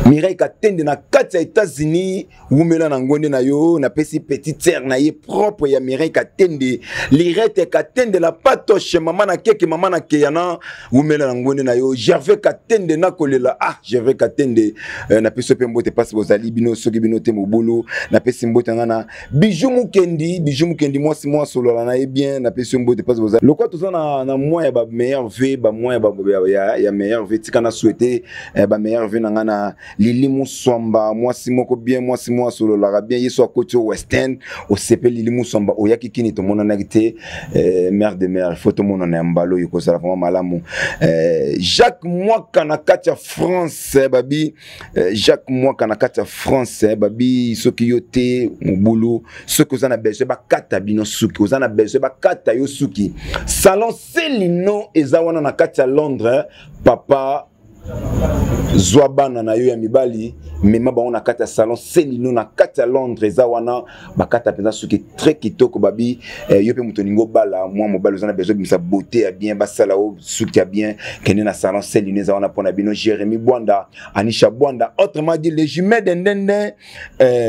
Mireille Katende na kati ya États-Unis, wumela na ngonde na yo. Napesi petite sœur na ye propre ya Mireille Katende, Lirete Katende, la patoche, mama na keke, mama na keyana, wumela na ngonde na yo. Gervais Katende, nakolela, ah, Gervais Katende, napesi yo mpe mbote mpasi bozali bino, soki bino te mobulu. Napesi mbote nga na Bijou Mukendi, Bijou Mukendi, mwasi mwa solola na ye bien, napesi yo mbote mpasi bozali. Lokwa toza na mwa ya bameilleurs vœux, bamwa ya meilleurs vœux, tika na souhaite bameilleurs vœux na nga na Lili Muswamba, mwasi moko bien, mwasi moko asololaka bien. Ye so akoti o western osepeli. Lili Muswamba, oyaki kini, tomonanaki te, mère de mère, faut tomonana ya mbala oyo, kozala vraiment malamu. Jacques Mwaka na kati ya France, babi Jacques Mwaka na kati ya France, babi soki yo te mobulu. Soki oza na besoin bakata bino suki, oza na besoin bakata yo suki, salon Selino eza wana na kati ya Londres. Papa, zwa bana na yo ya mibali, mema bango na kati ya salon Selino na kati ya Londres, eza wana, bakata mpenza suki très kitoko. Babi yo mpe moto olingi obala mwa mobali, oza na besoin obimisa beauté ya bien, basala o suki ya bien, kende na salon Selino, eza wana mpona bino. Jérémi Bwanda, Anisha Bwanda, autrement dit le jumet de Ndende,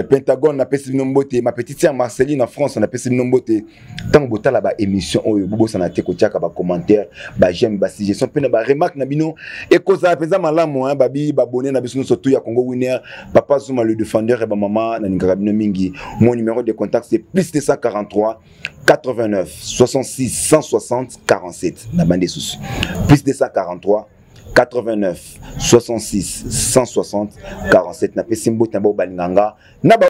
Pentagone, napesi bino mbote. Ma petite sœur Marceline na France, napesi bino mbote. Ntango botala baémission oyo, bobosana te kotiaka bacommentaire, baj'aime, basuggestion mpe na baremarque na bino, ekozala mpenza malamu. Babi babone na biso nyonso tu ya Congo Winner, papa Zuma le défendeur ya bamama, nalingaka bino mingi. Mon numéro de contact, c'est plus 243 89 66 160 47. Na bande susu, plus 243 89 66 160 47. Napesi mbote na bao balinganga na ba